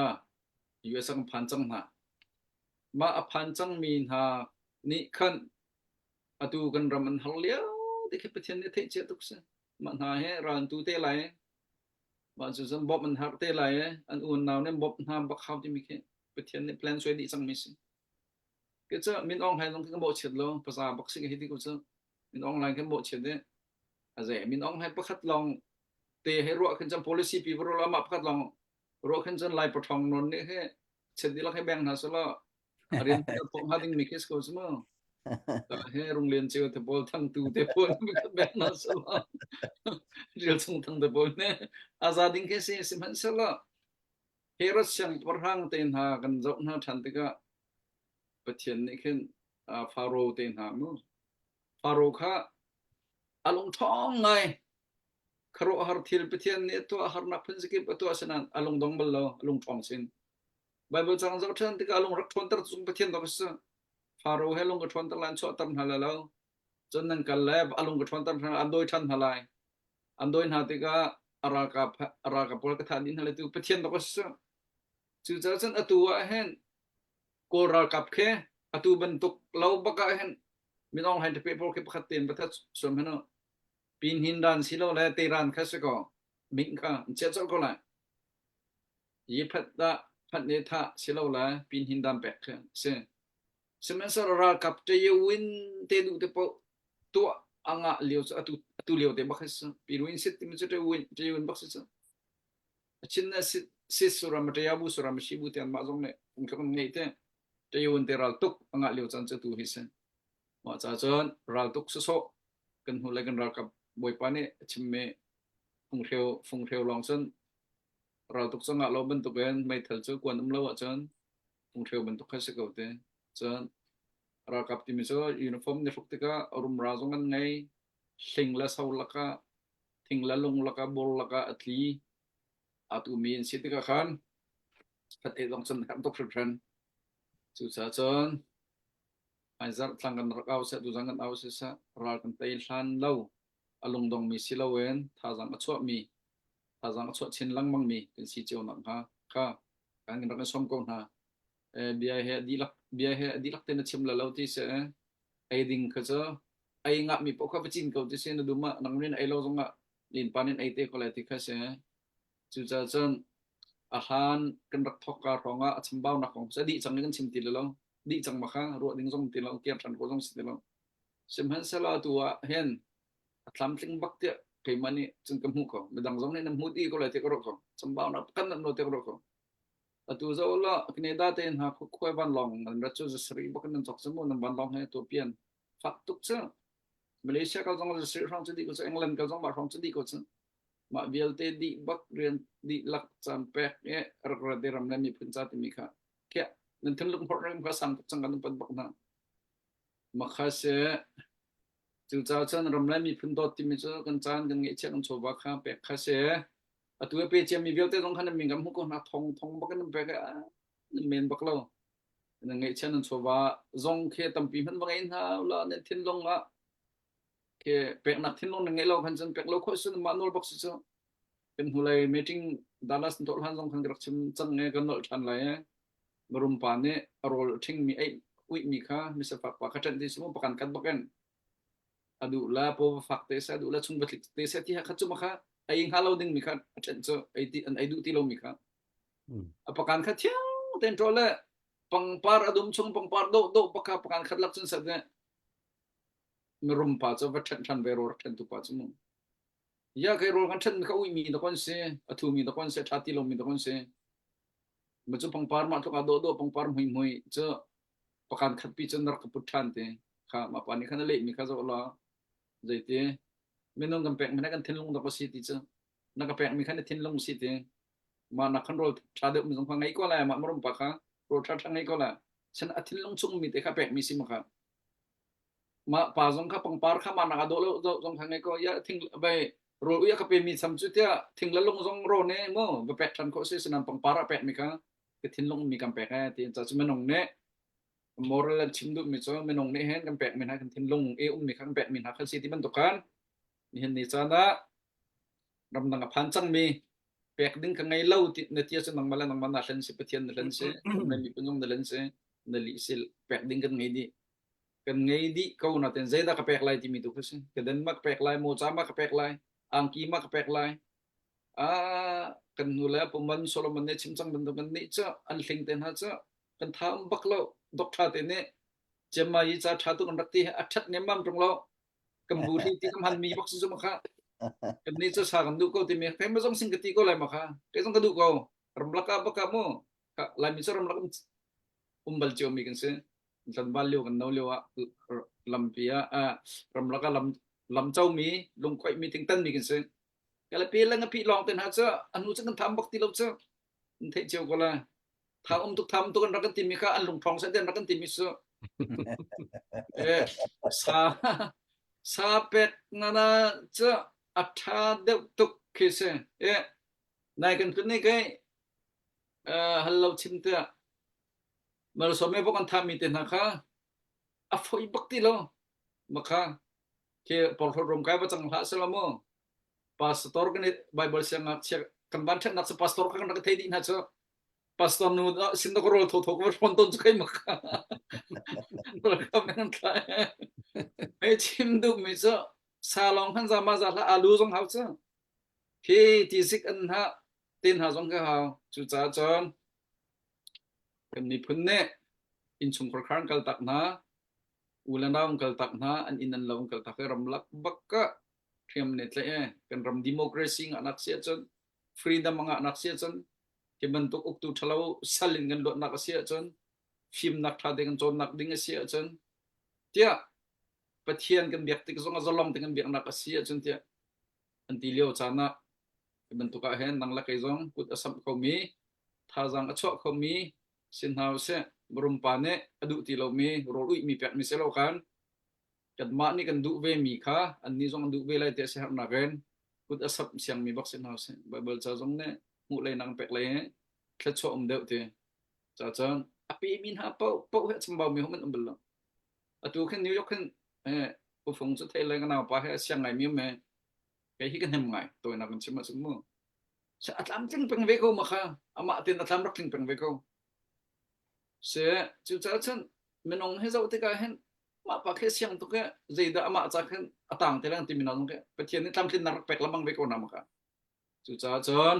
US ah kan phan cang hna. Mah a phan cangmi hna nih khan atu kan ram an har lio ti khi Pathian nih a theih cia tuk si. Mah hna he ral an tu te lai. Mah cu cun bawmh an har te lai an unau nih bawmh hna bak hau timi khi Pathian nih plan suai dih cangmi si. Ke cu Min Aung Hlaing zong khi ka mawhchiat lo, paza bak si ka hi ti ko cu. Min Aung Hlaing kan mawhchiat i a zei Min Aung Hlaing pakhat lawng te he ruah khin cun policy pi va ruah mah pakhat lawng ruah khin cun Lai paṭhawng nawn nih he chet dihlak he beng hna selaw a rian thawk hnga ding mi khi si ko si mu he runglian ceu te pawl thangtu te pawl beng hna selaw rial chung thang te pawl ne a za ding khi si sihmanhsehlaw Herod siangpahrang te hna kan zoh hna ṭhan tikah Pathian nih khin Faro te hna mu Faro kha a lung ṭhawng ngai khuaruahhar thil Pathian nih a tuah harnak phunzakip a tuah asinain a lung dong bal lo a lung ṭhawng sin Baibal cang zoh ṭhan tikah a lung rak ṭhawnter cung Pathian dok a si Faro he lung ka ṭhawnter lai an chuahter hna lai lo cun nan kal le a lung ka ṭhawnter hna an dawi ṭhan hna lai an dawi hna tikah a ralkap a ralkap pawl ka thah dih hna lai tu Pathian dok a si cucaah cun atu ah hin Kawl ralkap khi atu bantuk lo bak ah hin Min Aung Hlaing ṭape pawl khi pakhat tein va that suam hmanh u. Pin hin ran si lo le te ran kha si ko. Ming kha an chiah colh ko lai. Yi phat dah phat ne tha si lo le pin hin dan pek khi si. Sihmanhsehlaw ralkap ṭayawin te duh te paoh tuah a ngah lio cu atu atu lio te bak hi si. Piruin sit timi cu ṭayawin ṭayawin bak si cu. A chin na sit sit suram ṭayabu suram shibu te anmah zong nih phungthluk an ngeih te. Ṭayawin te ral tuk a ngah lio caan cu atu hi si. Mah ca cun raltuk sawsawh kan hnu le kan ralkap bawipa nih a chimmi funghreu funghreu lawng cun raltuk cu ngah lo bantukin meithal cu kuan um lo ahcun funghreu bantuk kha si ko te. Cun ralkap timi cu uniform ni hruk tikah rumra zong an ngei, hling le so lakah, thing le lung lakah, bur lakah a tli aa tumi an si tikah khan khat zong cun herh tuk hringhran. Cucaah cun Hmaizarh thlang kan rak au seh, tuzan kan au siseh, ral kan tei hlan lo, a lungdongmi si loin thazaang a chuahmi, thazaang a chuah chin lengmangmi kan si cio nakhnga kha kan rak i sawm ko hna. Eh, bia he a dihlak bia he a dihlak tein a chim la lo ti seh, ei ding kha cu ei ngahmi paoh kha va cin ko ti si na dum ah nang rin ei lo zongah nin pa nin ei te ko lai ti kha si. Cucaah cun a hlan kan rak thawkka hrawngah a chambaunak kong cu a dih cang i kan chim ti lo. Dih cang ma kha ruah ding zong ti lo, kir ṭhan khawh zong si ti lo. Sihmanhsehlaw atu ah hin a tlamtling bak tiah keimah nih cun ka hmuh ko. Midang zong nih nan hmu dih ko lai tiah ka ruah ko. Chambaunak pakhat nan lo tiah ka ruah ko. Atu zoh law Canada te hna khuai vanlawng nan rat cu zasarih bak in nan cawk cu mu nan vanlawng he tuapian fak tuk cu. Malaysia kal zong zasarih hrawng cu dih ko cu England kal zong mah hrawng cu dih ko cu. Mah vialte dih bak rian dihlak caan pek i rak rat i ram le miphun ca timi kha khiah nan thinlung phorh rim kha sang tuk cang kan pat bak hna. Makha se cucaah cun ram le miphun dawt timi cu kan caan kan ngeihchiah kan chawva kha pek kha si. Atu a pe ciami vialte zong kha nan min kan hmuh ko hna thong thong bak in nan pek i nan men bak lo. Nan ngeihchiah nan chawva zong khi tampi hmanh va ngei hna ula nan thinlung ah Ke peknak thinlung na ngeih lo khan cun pek lo khawh si mah nawl bak si cu. Kan hnulei meeting Dallas tuah hlan zong khan ka rak chim cang e kan nolh ṭhan lai e. Marum pa nih a rawl ṭhingmi ei uihmi kha misafak pa kha ṭanh ti si mu pakan kat bak in a duh la paw va fak te seh a duh la chung va tlik te seh ti kha cu ma kha ei hnga lo ding mi kha a ṭanh cu ei ti an ei duh ti lo mi kha a pakan kha thiang ten ṭo le pangpar a dum chung pangpar dawh dawh pakha pakan khat lak cun sat ne mirum pa cu va ṭhen ṭhan ve rawl ṭhentu pa cu mu. Ya kai rawl kan ṭhen kha uimi da kon si, a thumi da kon si, a ṭha ti lomi da kon si. Ma cu pangpar mah tluk ah dawh dawh pangpar mui mui cu pakan khat pi cun rak ka put ṭhan te. Kha mah pa nih khan a lehmi kha zoh la zeiti minung kan pek mi kan thinlung dak si ti cu na ka pek mi kha na thinlung si ti mah nak khan rawl ṭha deuh mi zong kha ngei ko lai mah marum pa kha rawl ṭha ṭha ngei ko lai sen a thinlung chung mi te kha pek mi si ma kha Mah pa zong kha pangpar kha mah nak a dawh lo zong kha ngei ko ya thing vai rawl ui a ka pe mi cham cu tiah thing le lung zong rawn e mu va pek ṭhan khawh si sinan pangpar a pek mi kha ka thinlung mi kan pek e ti ca cu minung nih moral an chim duh mi cu minung nih hin kan pek mi hna kan thinlung i um mi kha kan pek mi hna kha si ti bantuk khan nihin ni caan ah ramdang a phan cang mi pek ding ka ngei lo ti na tia cu nangmah le nangmah na hlen si Pathian na hlen si na miphun zong na hlen si na lih si pek ding kan ngei dih kan ngei dih ko natin zeidah ka pek lai timi tu kha si ka den ma ka pek lai mawca ma ka pek lai angki ma ka pek lai ah kan hnu le puman Solomon nih chim cang bantuk kan nih cu an hling te hna cu kan tha um bak lo doctor te nih cemma yi ca tha tu kan rak ti a that nem mam tung lo kan bu hli ti kan han mi bak si zu ma kha kan nih cu sa kan duh ko timi kai ma zong sing ka ti ko lai ma kha kai zong ka duh ko ramlak ah baka mu laimi cu ramlak um bal cio mi kan si tlanval lio kan no lio ah lampi ah ramlak ah lam lam co mi lungkhoih mi thingtan mi kan si kala pe lang a pi long ten ha chu anu chu kan tham bak ti lo chu an theih cio ko la tha um tuk tham tuk an rak kan ti mi kha an lungthong se den rak kan ti mi su eh sa sa pek na na chu a tha deuh tuk khi se eh nai kan kun ni kai hal lo chim te Malsawm bok an thahmi te hna kha a foi bak ti lo. Makha khi porhlawt rom kai va cang hlah sela mu. Pastor kan Bible siangngakchia kan van ṭhennak cu pastor kha kan rak thei dih hna cu. Pastor nu sin da ka rawl tho tho ka hrawn ton cu kai makha. Rakam kan thlai. Hei chim duhmi cu Sa lawng hman za ma za hlah alu zong hau cu. Khi ti sik an ha ten ha zong ka hau. Cucaah cun kan miphun nih innchungkhar khar an kal tak hna, u le nau an kal tak hna, an inn an lo an kal tak i ramlak bak ah hriam ne tlaih e. Kan ram democracy ngahnak si ahcun freedom a ngahnak si ahcun hi bantuk uktu ṭhalo sal in kan luatnak a si ahcun fimnak ṭha te kan cawnnak ding a si ahcun tiah Pathian kan biak tik zong ah zalong te kan biaknak a si ahcun tiah an ti lio caan ah hi bantuk ah hin nang le kei zong kut a samh khomi thazaang a chuah khomi si hna usih rumpa nih a duh ti lomi rawl uihmi pekmi si lo khan kanmah nih kan duh ve mi kha annih zong an duh ve lai ti a si herhnak in kut a samh siangmi bak si hna usih Baibal ca zong nih hmuh lei nang pek lei thluachuah um deuh ti ca cun a pemi hna paoh paoh hi a chambau mi hom an um bal lo atu khin New York khin eh pufung cu thei le ka naupa he a siang ngai mi um e kei hi ka hnem ngai tawinak in chim ahcun mu a tlamtling peng ve ko ma kha amah tin a tlam rak tling peng ve ko se cucaah cun minung hi zoh tikah hin mah pa khi siang tuk e zeidah amah ca khin a tang te lang ti minung ke Pathian nih tlamtlinnak rak pek lamang ve ko na ma kha cucaah cun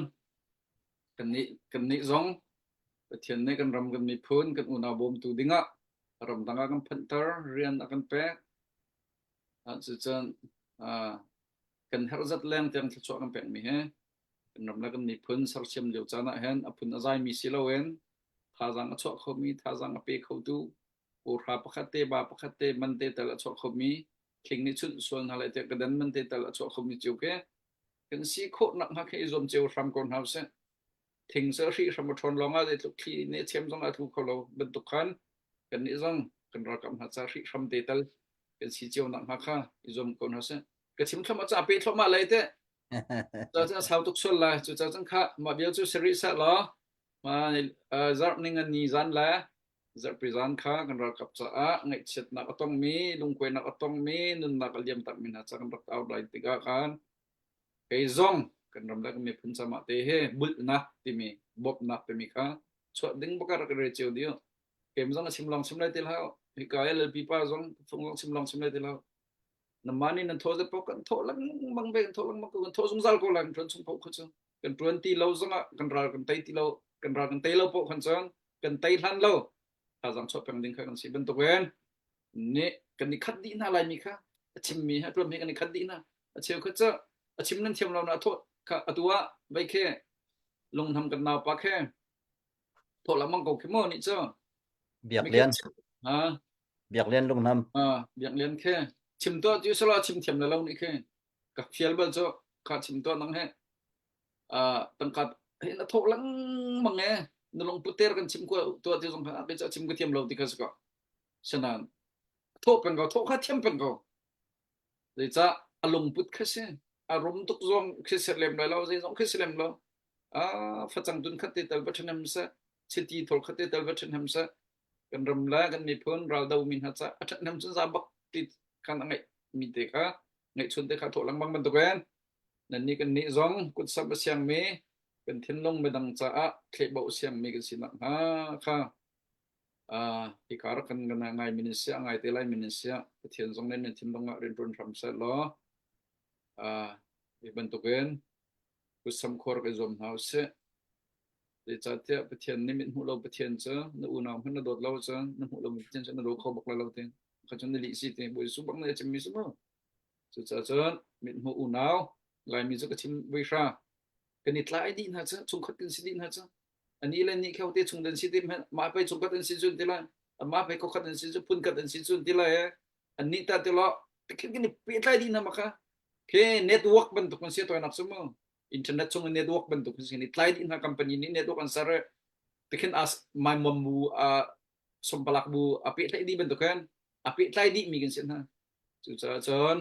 kan nih kan nih zong Pathian nih kan ram kan miphun kan unau bawmtu dingah ramdang ah kan phanhter rian a kan pek cucun kan herh zat leng tiang thluachuah kan pekmi hi kan ram le kan miphun sersiam lio caan ah hin a phun a zaimi si loin thazaang a chuah khomi thazaang a pe khotu pawhra pakhat te ba pakhat te man te tal a chuah khomi thling nih chunh sual hna lai tiah ka dan man te tal a chuah khomi cio ke kan si khawh nak hnga khe i zuam cio hram ko hna usih thing cu a hrih hram a ṭhawn lawng ah zeitluk thli nih a chem zong a tlu kho lo bantuk khan kannih zong kan ralkap hna ca hrih hram te tal kan si cio nak hnga kha i zuam ko hna sih ka chim thluahmah ca pe thluahmah lai te ca cun a sau tuk sual lai cu ca cun kha mah bia cu sari seh law ma zarh ning an ni zan le zarhpi zan kha kan ralkap caah ngaihchiatnak a tongmi lungkuainak a tongmi nunnak a liam takmi hna ca kan rak au lai tikah khan Kei zong kan ram le kan miphun camah te hi bulhnak timi bawmhnak timi kha chuah ding baka rak re cio dih. Kem zong a chim long chim lai ti hlah. Hika LLP pa zong fung zong chim long chim lai ti hlah. Namah nih nan thaw zepo kan thaw lengmang ve kan thaw lengmang ko kan thaw zungzal ko lai kan ṭuan chung paoh kha cu kan ṭuan ti lo zongah kan ral kan tei ti lo kan ral kan tei lo paoh khan cun kan tei hlan lo thazaang chuah peng ding kha kan si bantuk in nih kan i khat dih hna laimi kha a chimmi he a ṭuanmi kan i khat dih hna a cheu kha cu a chim nan thiam lo na thawh kha atu ah vei khi lungnam kan naupa khi thawh lengmang ko khi mu nih cu Biak Lian ha Biak Lian lungnam ha Biak Lian khi chim tuah cu sala chim thiam le lo nih khi ka fial bal cu kha chim tuah nang he tangka hin a thawh lengmang e na lungput ter kan chim ko tuah ti zong kha ke chim ka thiam lo ti kha si ko Sanan thawh peng ko thawh kha thiam peng ko zeicah a lungput kha si a rum tuk zong khi si lem lai lo zei zong khi si lem lo a facang tun khat te tal va ṭhahnem seh chiti thol khat te tal va ṭhahnem seh kan ram le kan miphun raldo mi hna ca a ṭhahnem cun za bak ti khan a ngeih mi te kha ngeihchun te kha thawh lengmang bantuk in nan nih kan nih zong kutsap a siangmi kan thinlung midang caah thlehbo siangmi kan si nak hnga kha hika rak kan ngai min in siah ngai te lai min in siah Pathian zong nih nan thinlung ah rianṭuan hram seh law hi bantukin kutsam khor ka zuam hna usih zeicahtiah Pathian nih mit hmuh lo Pathian cu na unau hmanh na dawt lo cun na hmuh lomi Pathian cu na daw kho bak lai lo ti kha cun na lih si ti Bawi Jesuh bak nih a chimmi si mu cucaah cun mit hmuh unau Laimi cu ka chim voi hra kan i tlai dih hna cu chungkhat kan si dih hna cu ani le ni kheu te chung den si ti mah pei chungkhat an si cun ti lai amah pei kokhat an si cu phunkhat an si cun ti lai an ni ta ti lo tikhin kan i pehtlai dih hna maka ke network bantuk an si toinak cu mu internet chung in network bantuk an si ni tlai dih hna company nih network an ser tikhin as mai mom bu a sompalak bu a pehtlai dih bantuk khan a pehtlai dih mi kan si hna cucaah cun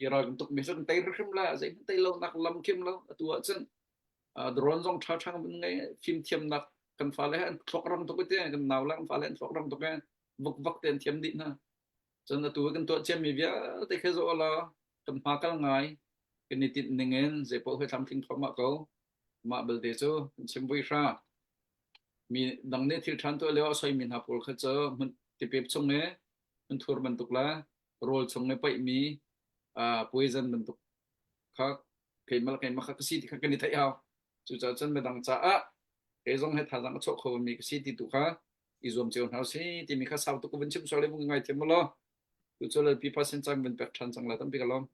i ral kan tuk mi cu kan tei hrim la zeihmanh tei lo nak lam kim lo atu ah cun drone zong ṭha ṭha kan ngei fimthiamnak kan fale he an thluak rang tuk te kan nau le kan fale an thluak rang tuk e vukvak te an thiam dih hna cun atu kan tuah ciami vialte khi zoh la kan hma kal ngai kan i tinh ning in zeipaoh he tlamtling thluahmah ko mah belte cu kan chim vui hra mi dang nih thil ṭhan tuah lio a soimi hna pawl kha cu hmun tipep chung i hmunthur bantuk la rawl chung i paihmi. Poison bantuk kha keimah le keimah kha ka si ti kha kan i theih hau. Cucaah cun midang caah kei zong he thazaang a chuah kho mi ka si ti tu kha i zuam cio hna usih timi kha sau tuk ka vun chim sual i vung ngai thiam law tu cu lalpi pa sin cang vun pek ṭhan cang la tampi ka lawm.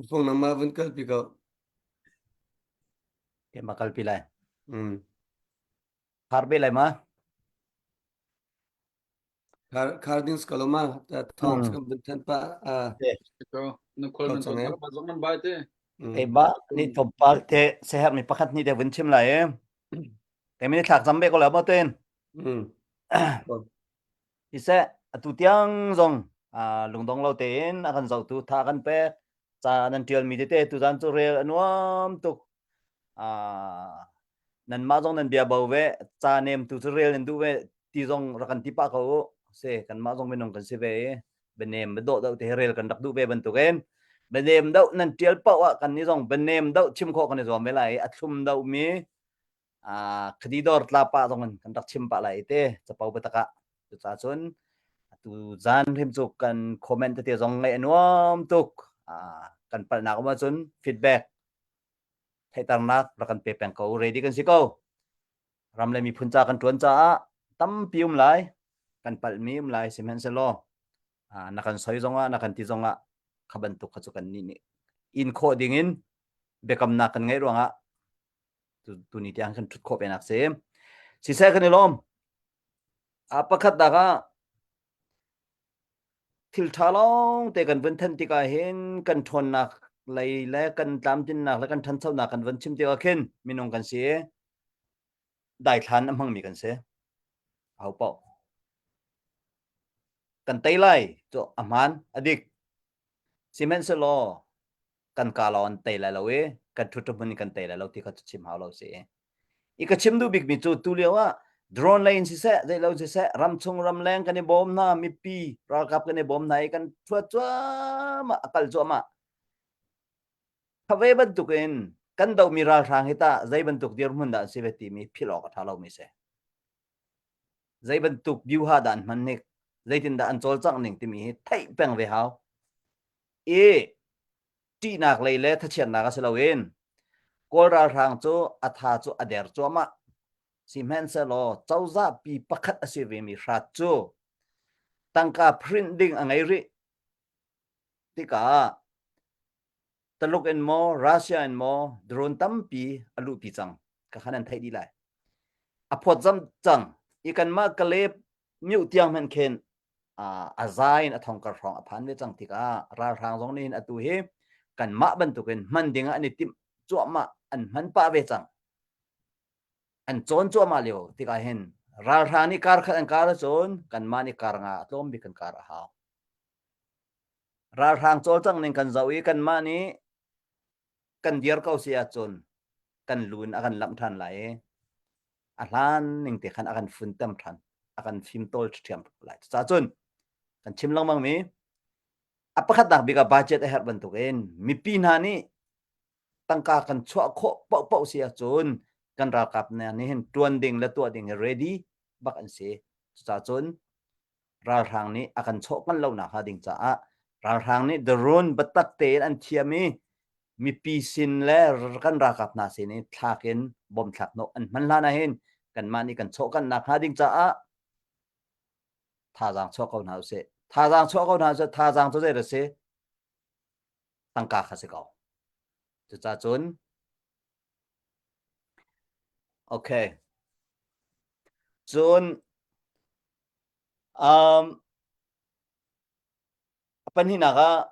Fung nangmah vun kalpi ko. Keimah kalpi lai. Mm. Khar be lai ma? Khar khar ding si ko lo ma? Thawng kan vun thanh pa. Na khual nan ton ba zong nan bai te. Keimah nih tlawmpal te sehermi pakhat hnih te vun chim lai i keimah nih thlak cam ve ko lo maw ten. Siseh atu tiang zong lungdong lo tein a kan zohtu tha kan pek ca nan ṭialmi tete tuzan cu rel a nuam tuk. Nanmah zong nan bia bo ve ca nem tu cu rel nan duh ve ti zong rak kan ti pah ko u. Si kanmah zong minung kan si ve i bianem biadawh deuh te hi rel kan rak duh ve bantukin bianem deuh nan ṭial paoh ah kan nih zong bianem deuh chim khawh kan i zuam ve lai i a thlum deuh mi khadi dawr tla pah zong in kan rak chim pah lai te capo biatak ah cucaah cun atu zan hrim cu kan comment tete zong ngaih a nuam tuk kan palhnak um ahcun feedback theihternak rak kan pe peng ko ready kan si ko ram le miphun ca kan tuan caah tampi um lai kan palhmi um lai sihmanhsehlaw na kan soi zongah na kan ti zongah kha bantuk kha cu kan nih nih in khawh dingin biakamnak kan ngeih ruangah tuni tiang kan ṭhut khawh venak si. Siseh kan i lawm. A pakhat dak ah thil ṭha lawng te kan vun thanh tikah hin kan ṭhawnnak lei le kan tlamtlinnak le kan ṭhanchonak kan vun chim tikah khin minung kan si i daithlan a hmangmi kan si. Aho paoh. Kan tei lai cu a hmaan, a dik. Sihmanhsehlaw kan ka lawng an tei lai lo i kan ṭhut hmun in kan tei lai lo ti kha cu chim hau lo si. I ka chim duh bikmi cu tu lio ah drone lei in siseh zeilo siseh ramchung ramleng kan i bawm hna mipi ralkap kan i bawm hna i kan ṭhuat cuahmah a kal cuahmah. Khave bantukin kan dohmi ralhrang hi tah zei bantuk dirhmun dah an si ve timi philh awk a ṭha lomi si. Zei bantuk biuha dah an hman hnik, zeitindah an cawlcangh ning timi hi theih peng ve hau. I ṭihnak lei le thachiatnak a si loin Kawl ralhrang cu a tha cu a der cuahmah. Sihmanhsehlaw cozah pi pakhat a si vemi hrat cu tangka print ding a ngei rih tikah Taluk in maw Russia in maw drone tampi a luhpi cang ka khan an theih dih lai. A phawtzamh cang i kanmah Kalay mioh tiang hmanh khin a za in a thong kar hrawng a phan ve cang tikah ralhrang zong nih hin atu hi kanmah bantukin hman ding ah an i timh cuahmah an hman pah ve cang an cawn cuahmah lio tikah hin ralhrang nih kar khat an kar ahcun kanmah nih kar nga a tlawm bik kan kar a hau ralhrang cawlcangh ning kan zoh i kanmah nih kan dir ko si ahcun kan lu in a kan lamh ṭhan lai i a hlan ning te khan a kan funtem ṭhan a kan fimtawl ṭhiam lai cucaah cun kan chim lengmang mi a pakhatnak bik ah budget a herh bantukin mipi hna nih tangka kan chuah khawh paohpaoh si ahcun kan ralkap hna nih hin ṭuan ding le tuah ding hi ready bak an si cucaah cun ralhrang nih a kan chawh kan lonak hnga ding caah ralhrang nih drone biatak tein an thiam i mipi sin le kan ralkap hna sin i thlak in bom thlak hnawh an hman hlan ahhin kanmah nih kan chawh kannak hnga ding caah thazaang chuah ko hna usih thazaang chuah ko hna usih thazaang cu zei a si tangka kha si ko cucaah cun okay cun Um, a pahnihnak ah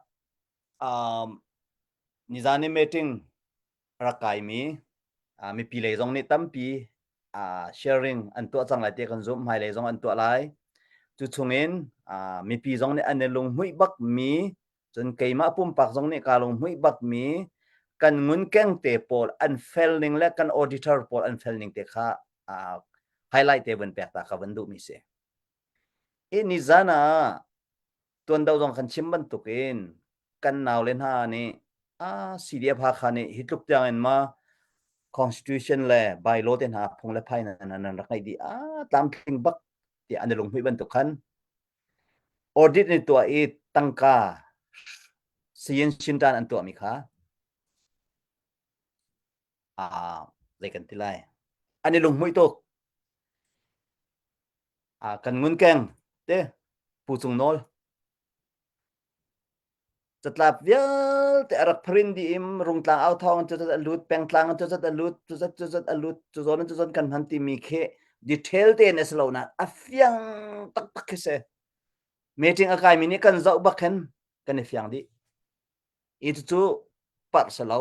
um, nizan i meeting a rak kaimi uh, mipi lei zong nih tampi uh, sharing an tuah cang lai ti kan zumh hmailei zong an tuah lai cu chungin uh, mipi zong nih an i lunghmuih bak mi cun keimah pumpak zong nih kaa lunghmuih bak mi kan ngunkeng te pawl an fel ning le kan auditor pawl an fel ning te kha uh, highlight te vun pek ta ka van duh mi si I nizan ah tuando zong kan chim bantukin kan naule hna nih ah CDF Hakha nih hi tluk tiang in ma constitution le bylaw te hna phung le phai hna nan rak ngeih dih ah tlamtling bak tiah an i lunghmuih bantuk khan audit ni tuah i. Tangka sayin shintan an tuahmi kha aa zei kan ti lai an i lunghmuih tuk. Aa kan ngunkeng te Pu Cung Nawl catlap vialte a rak pharin dih im Rungtlang au thawng cu a lut pengtlang cu a lut cu zat cu zat a lut cu zawn cu zawn kan hman timi khi detail tein a si lo nain a fiang taktak khi si. Meeting a kaimi nih kan zoh bak khin kan i fiang dih. I cucu parh si lo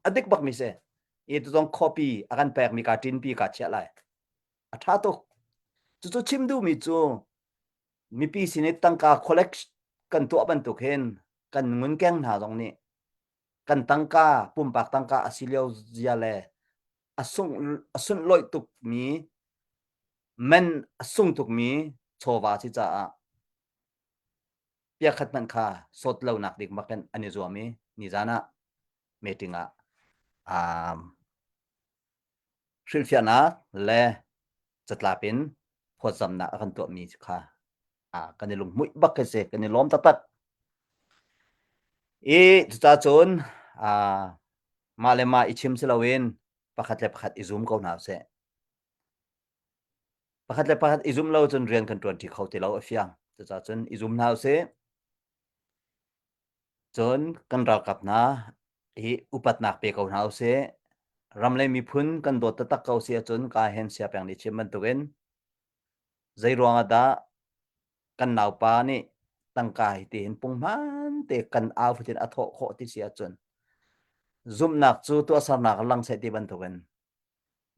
a dik bakmi si. I tu zong copy a kan pekmi ka ṭinpi ka chiah lai. A ṭha tuk. Cucu chim duhmi cu mipi sin i tangka collect kan tuah bantuk hin kan ngunkeng hna zong nih kan tangka pumpak tangka a si lio zia le a sung a sunhlawih tukmi man a sung tukmi chawva si caah piakhat hmanh kha sawt lonak ding bak in an i zuam i nizan ah meeting ah um, hrilhfiahnak le catlap in phawtzamnak a kan tuahmi kha kan i lunghmuih bak khi si kan i lawm taktak. I cucacun mah le mah i chim si loin pakhat le pakhat i zum ko hna usih. Pakhat le pakhat i zum lo cun rian kan ṭuanṭi kho ti lo a fiang. Cucacun i zum hna usih. Cun kan ralkap hna hi upatnak pe ko hna usih. Ram le miphun kan dawt taktak ko si ahcun ka hen sia peng nih chim bantukin zei ruang ah dah kan naupa nih tangka hi tihin punghman te kan au fatin a thawh khawh ti si ahcun zumhnak cu tuahsernak lang seh ti bantukin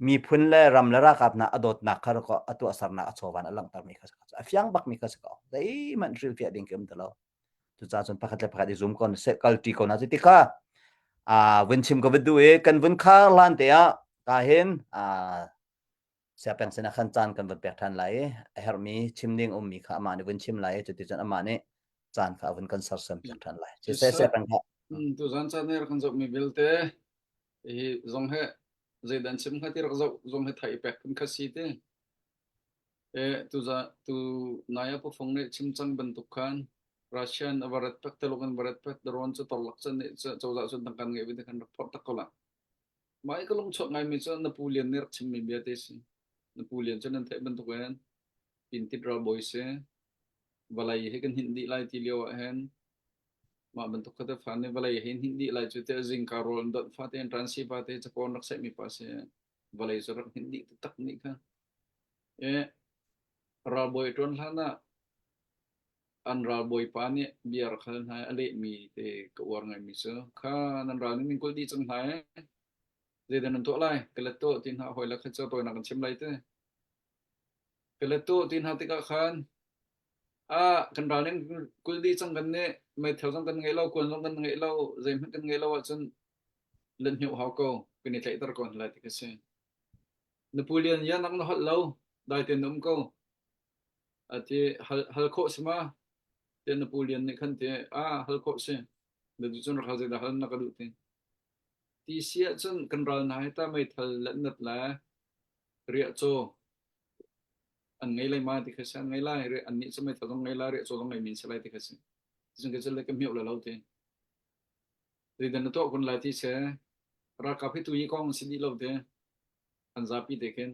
miphun le ram le ralkap hna a dawtnak kha a tuahsernak a chawvan a langhtermi kha a fiang bakmi kha si ko zeihmanh hrilhfiah ding khi um ti lo cucaah cun pakhat le pakhat i zum ko seh kalṭi ko hna ti kha a vun chim ka vun duh i kan vun khar hlan te ah ka hin siapeng sinah khan caan kan vun pek ṭhan lai i a herhmi chim ding ummi kha amah nih vun chim lai i cuticun amah nih caan kha a vun kan sersiam piak ṭhan lai. Siseh siapeng kha. Tuzan caan nih rak kan zohmi vialte hi zong he zeidan chim hnga ti rak zoh zong he thai i pek phun kha si ti. E tuza tu naya pufong nih chim cang bantuk khan Russian a varat pek Tuluk an varat pek drone cu torlak cun nih cozah cun tangkan ngeih ve khan rak phorh tak ko la. Mah i ka lungchuak ngaimi cu na pu Lian nih rak chimmi bia te si. Na pu Lian cu nan theih bantuk in Pintit ralbawi si. Vawlei hi kan hinh dih lai ti lio ah hin mah bantuk kha te fa nih vawlei hi hinh dih lai cu tiah zingka rawl an donh fate in ṭan si fate capawn rak sehmi pa si. Vawlei cu rak hinh dih taktak nih kha. E, ralbawi ṭuan hlan ah an ralbawipa nih bia rak hal hna i a lehmi te ka uar ngaimi cu kha nan ral nih min kulh dih cang hna ee zeidah nan tuah lai ka let tuah ti hna hawi le kha cu tawinak kan chim lai te ka let tuah ti hna tikah khan ah kan ral nih kulh dih cang kan nih meithal zong kan ngei lo kuan zong kan ngei lo zeihmanh kan ngei lo ahcun lan hniuh hau ko kan i tlaihter ko hna lai ti ka si na pu lian ya nak na holh lo dai tein na um ko ati hal hal khawh si ma te na pu lian nih khan te a hal khawh si na du cun rak hal zeidah hal na ka duh ti ti si ahcun kan ral hna hi ta meithal let nat le riah caw an ngei lai ma ti kha si an ngei lai an nih cu meithal zong ngei lai riah caw zong ngei min si lai ti kha si cun ka le ka miau le lo ti zeidan na tuah kun lai ti se ralkap hi tu yi kong si dih lo te an zapi te khin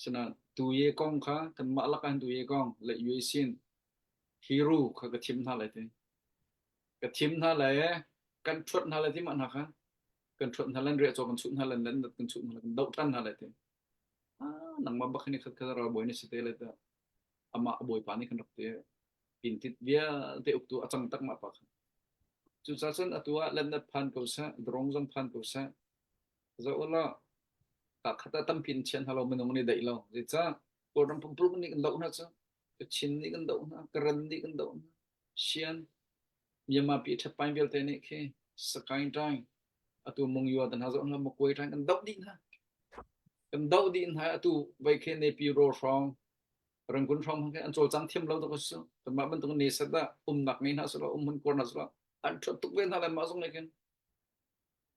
Sinain tuye kong kha kanmah lakah hin tuye kong le uasin hero kha ka thim hna lai ti. Ka thim hna lai kan ṭhuat hna lai ti mah hna kha. Kan ṭhuat hna lai riahcaw kan chuh hna lai nan kan chuh hna lai kan doh ṭhan hna lai ti. Ah, nangmah bak hin khat khat ralbawi na si te lai tiah amah a bawipa nih khan rak ti. Pintit vialte uktu a cang tak mah pa kha. Cucaah cun atu ah letnat phan ko seh, drone zong phan ko seh, Zoh ulaw khat ah tampi in chiah hna lo minung nih daih lo. Zeicah Kawlram pumpuluk nih kan doh hna cu. Kachin nih kan doh hna, Karen nih kan doh hna. Shan, Myanmar pi ṭhatpain vialte nih khi Sakaing ṭaing, atu Mungyua te hna zoh hna Makuai ṭaing kan doh dih hna. Kan doh dih hna atu vai khi Nepi ro hrawng, Rangoon hrawng khi an cawlcang thiam lo tuk a si. Kanmah bantuk ne set ah umnak ngei hna selaw, umhmun kuar hna selaw, an ṭhuat tuk ve hna lai mah zong nih khin.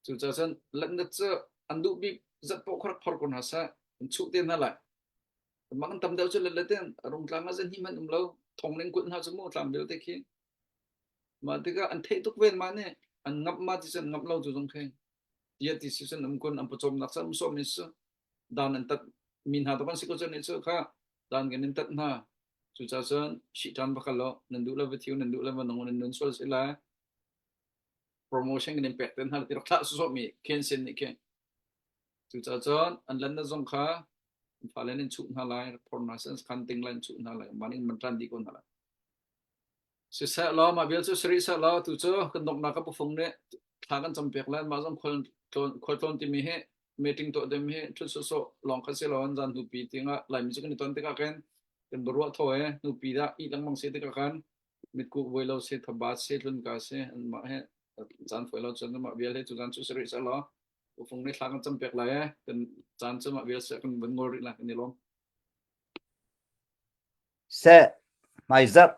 Cucaah cun lanhnak cu an duh bik zat paoh kha rak phor ko hna seh, an chuh te hna lai. Mah kan tam deuh cu let let in rungtlang ah zan hnih hmanh um lo, thong ning kulh hna cu mu tlang vialte khi. Mah tikah an theih tuk ven mah nih an ngamh ma ti cun ngamh lo tu zong khi tia ti si cun um kun an pawcawmnak sa um sawm in su dan an tat mi hna to kan si ko cun cu kha dan kan in tat hna cucaah cun shi ṭan va kal lo nan duh lo va thiu nan duh lo va nung nan nun sual si lai promotion kan in pek ten hna ti rak thlah sawsawh mi khen sin nih khin cucaah cun an lan na zong kha an fale nan chuh hna lai rak phor hna sen khan ting lai chuh hna lai man in man ṭan dih ko hna lai Siseh law mah vial cu si rih seh law tu cu kan donghnak ka pufung nih thla kan campiak le mah zong khual tlawn khual tlawn timi hi meeting tuah ding hi ṭhut sawhsawh lawng kha si lo an zan hnupi tiangah Laimi cu kan i ton tikah khin kan biaruah thaw i hnupi dah ih lengmang si tikah khan mitkuh vuai lo si thabat si tlunka si anmah he caan fawi lo cun mah vial hi cu zan cu si rih seh law pufung nih thla kan campiak lai e kan caan cu mah vial seh kan van ngol rih lai kan i lawm. Seh, hmaizarh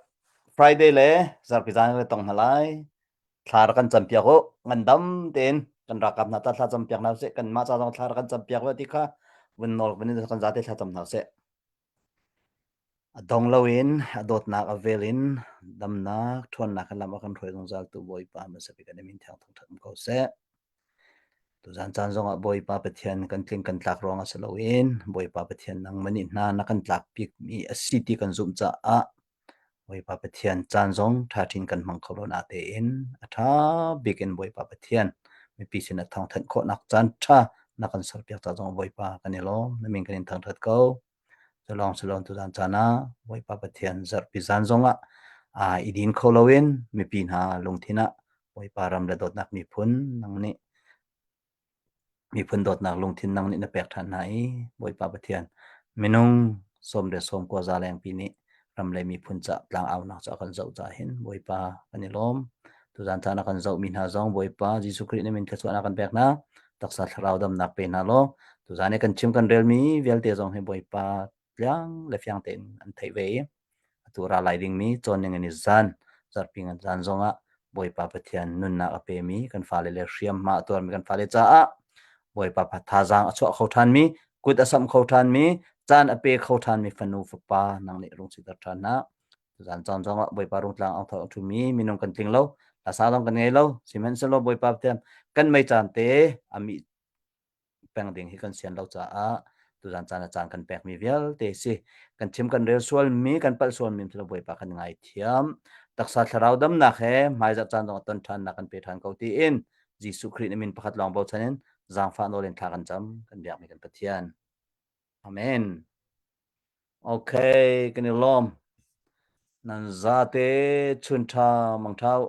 Friday le zarhpi zan kan i tong hna lai. Thla rak kan campiak u. Ngandam tein kan ralkap hna ta thla campiak hna usih. Kanmah ca zong thla rak kan campiak ve ti kha vun nawl vun in kan zate thla cam hna usih. A dong loin a dawtnak a vel in damnak ṭhawnnak kan lam a kan hruai zungzal tu Bawipa hmasa bik kan min thiang thangṭhat um ko seh. Tuzan caan zongah Bawipa Pathian kan tling kan tlak ruangah si loin Bawipa Pathian nangmah nih hna na kan tlak bikmi a si ti kan zumh caah Bawipa Pathian caan zong ṭha ṭhin kan hmang kho lo natein a ṭha bik in Bawipa Pathian mipi sin a thawngthanh khawhnak caan ṭha na kan serpiak ca zong Bawipa kan i lawm. Na min kan in thangṭhat ko. Culawng si tuzan caan ah Bawipa Pathian zarhpi zan zongah aa i din kho loin mipi hna lungthin ah Bawipa ram le dawtnak miphun nang nih miphun dawtnak lungthin nang nih na pek ṭhan hna i Bawipa Pathian minung sawm le sawm kua za lengpi nih ram le miphun ca tlangaunak cu a kan zoh caah hin Bawipa kan i lawm. Tuzan caan a kan zohmi hna zong Bawipa Jesuh Khrih na min thluachuahnak kan pek hna. Taksa thlarau damnak pe hna law tuzan i kan chim kan relmi vialte zong hi Bawipa tliang le fiang tein an theih ve i atu ra lai dingmi cawn ning in i zan zarhpi ngan zan zongah Bawipa Pathian nunnak a pemi kan fale le hriamhma a tuarmi kan fale caah Bawipa thazaang a chuah kho ṭhanmi kut a samh kho ṭhanmi caan a pe kho ṭhanmi fanu fapa nang nih rung siter ṭhan hna. Tuzan caan zongah Bawipa rungtlang ang tho ṭhumi minung kan tling lo, hlasa zong kan ngei lo. Sihmanhsehlaw Bawipa Pathian kan mei caan te a mih peng ding hi kan sian lo caah tuzan caan a caan kan pekmi vialte si kan chim kan rel sualmi kan palh sualmi cu Bawipa kan ngaithiam. Taksa thlarau damnak he hmaizarh caan zong ton ṭhannak kan pe ṭhan ko tiin Jesuh Khrih na min pakhat lawng bochan in zaangfah nawl in thla kan cam kan biakmi kan Pathian. Amen. Okay, kan i lawm. Nan zate chun ṭha mang ṭha u.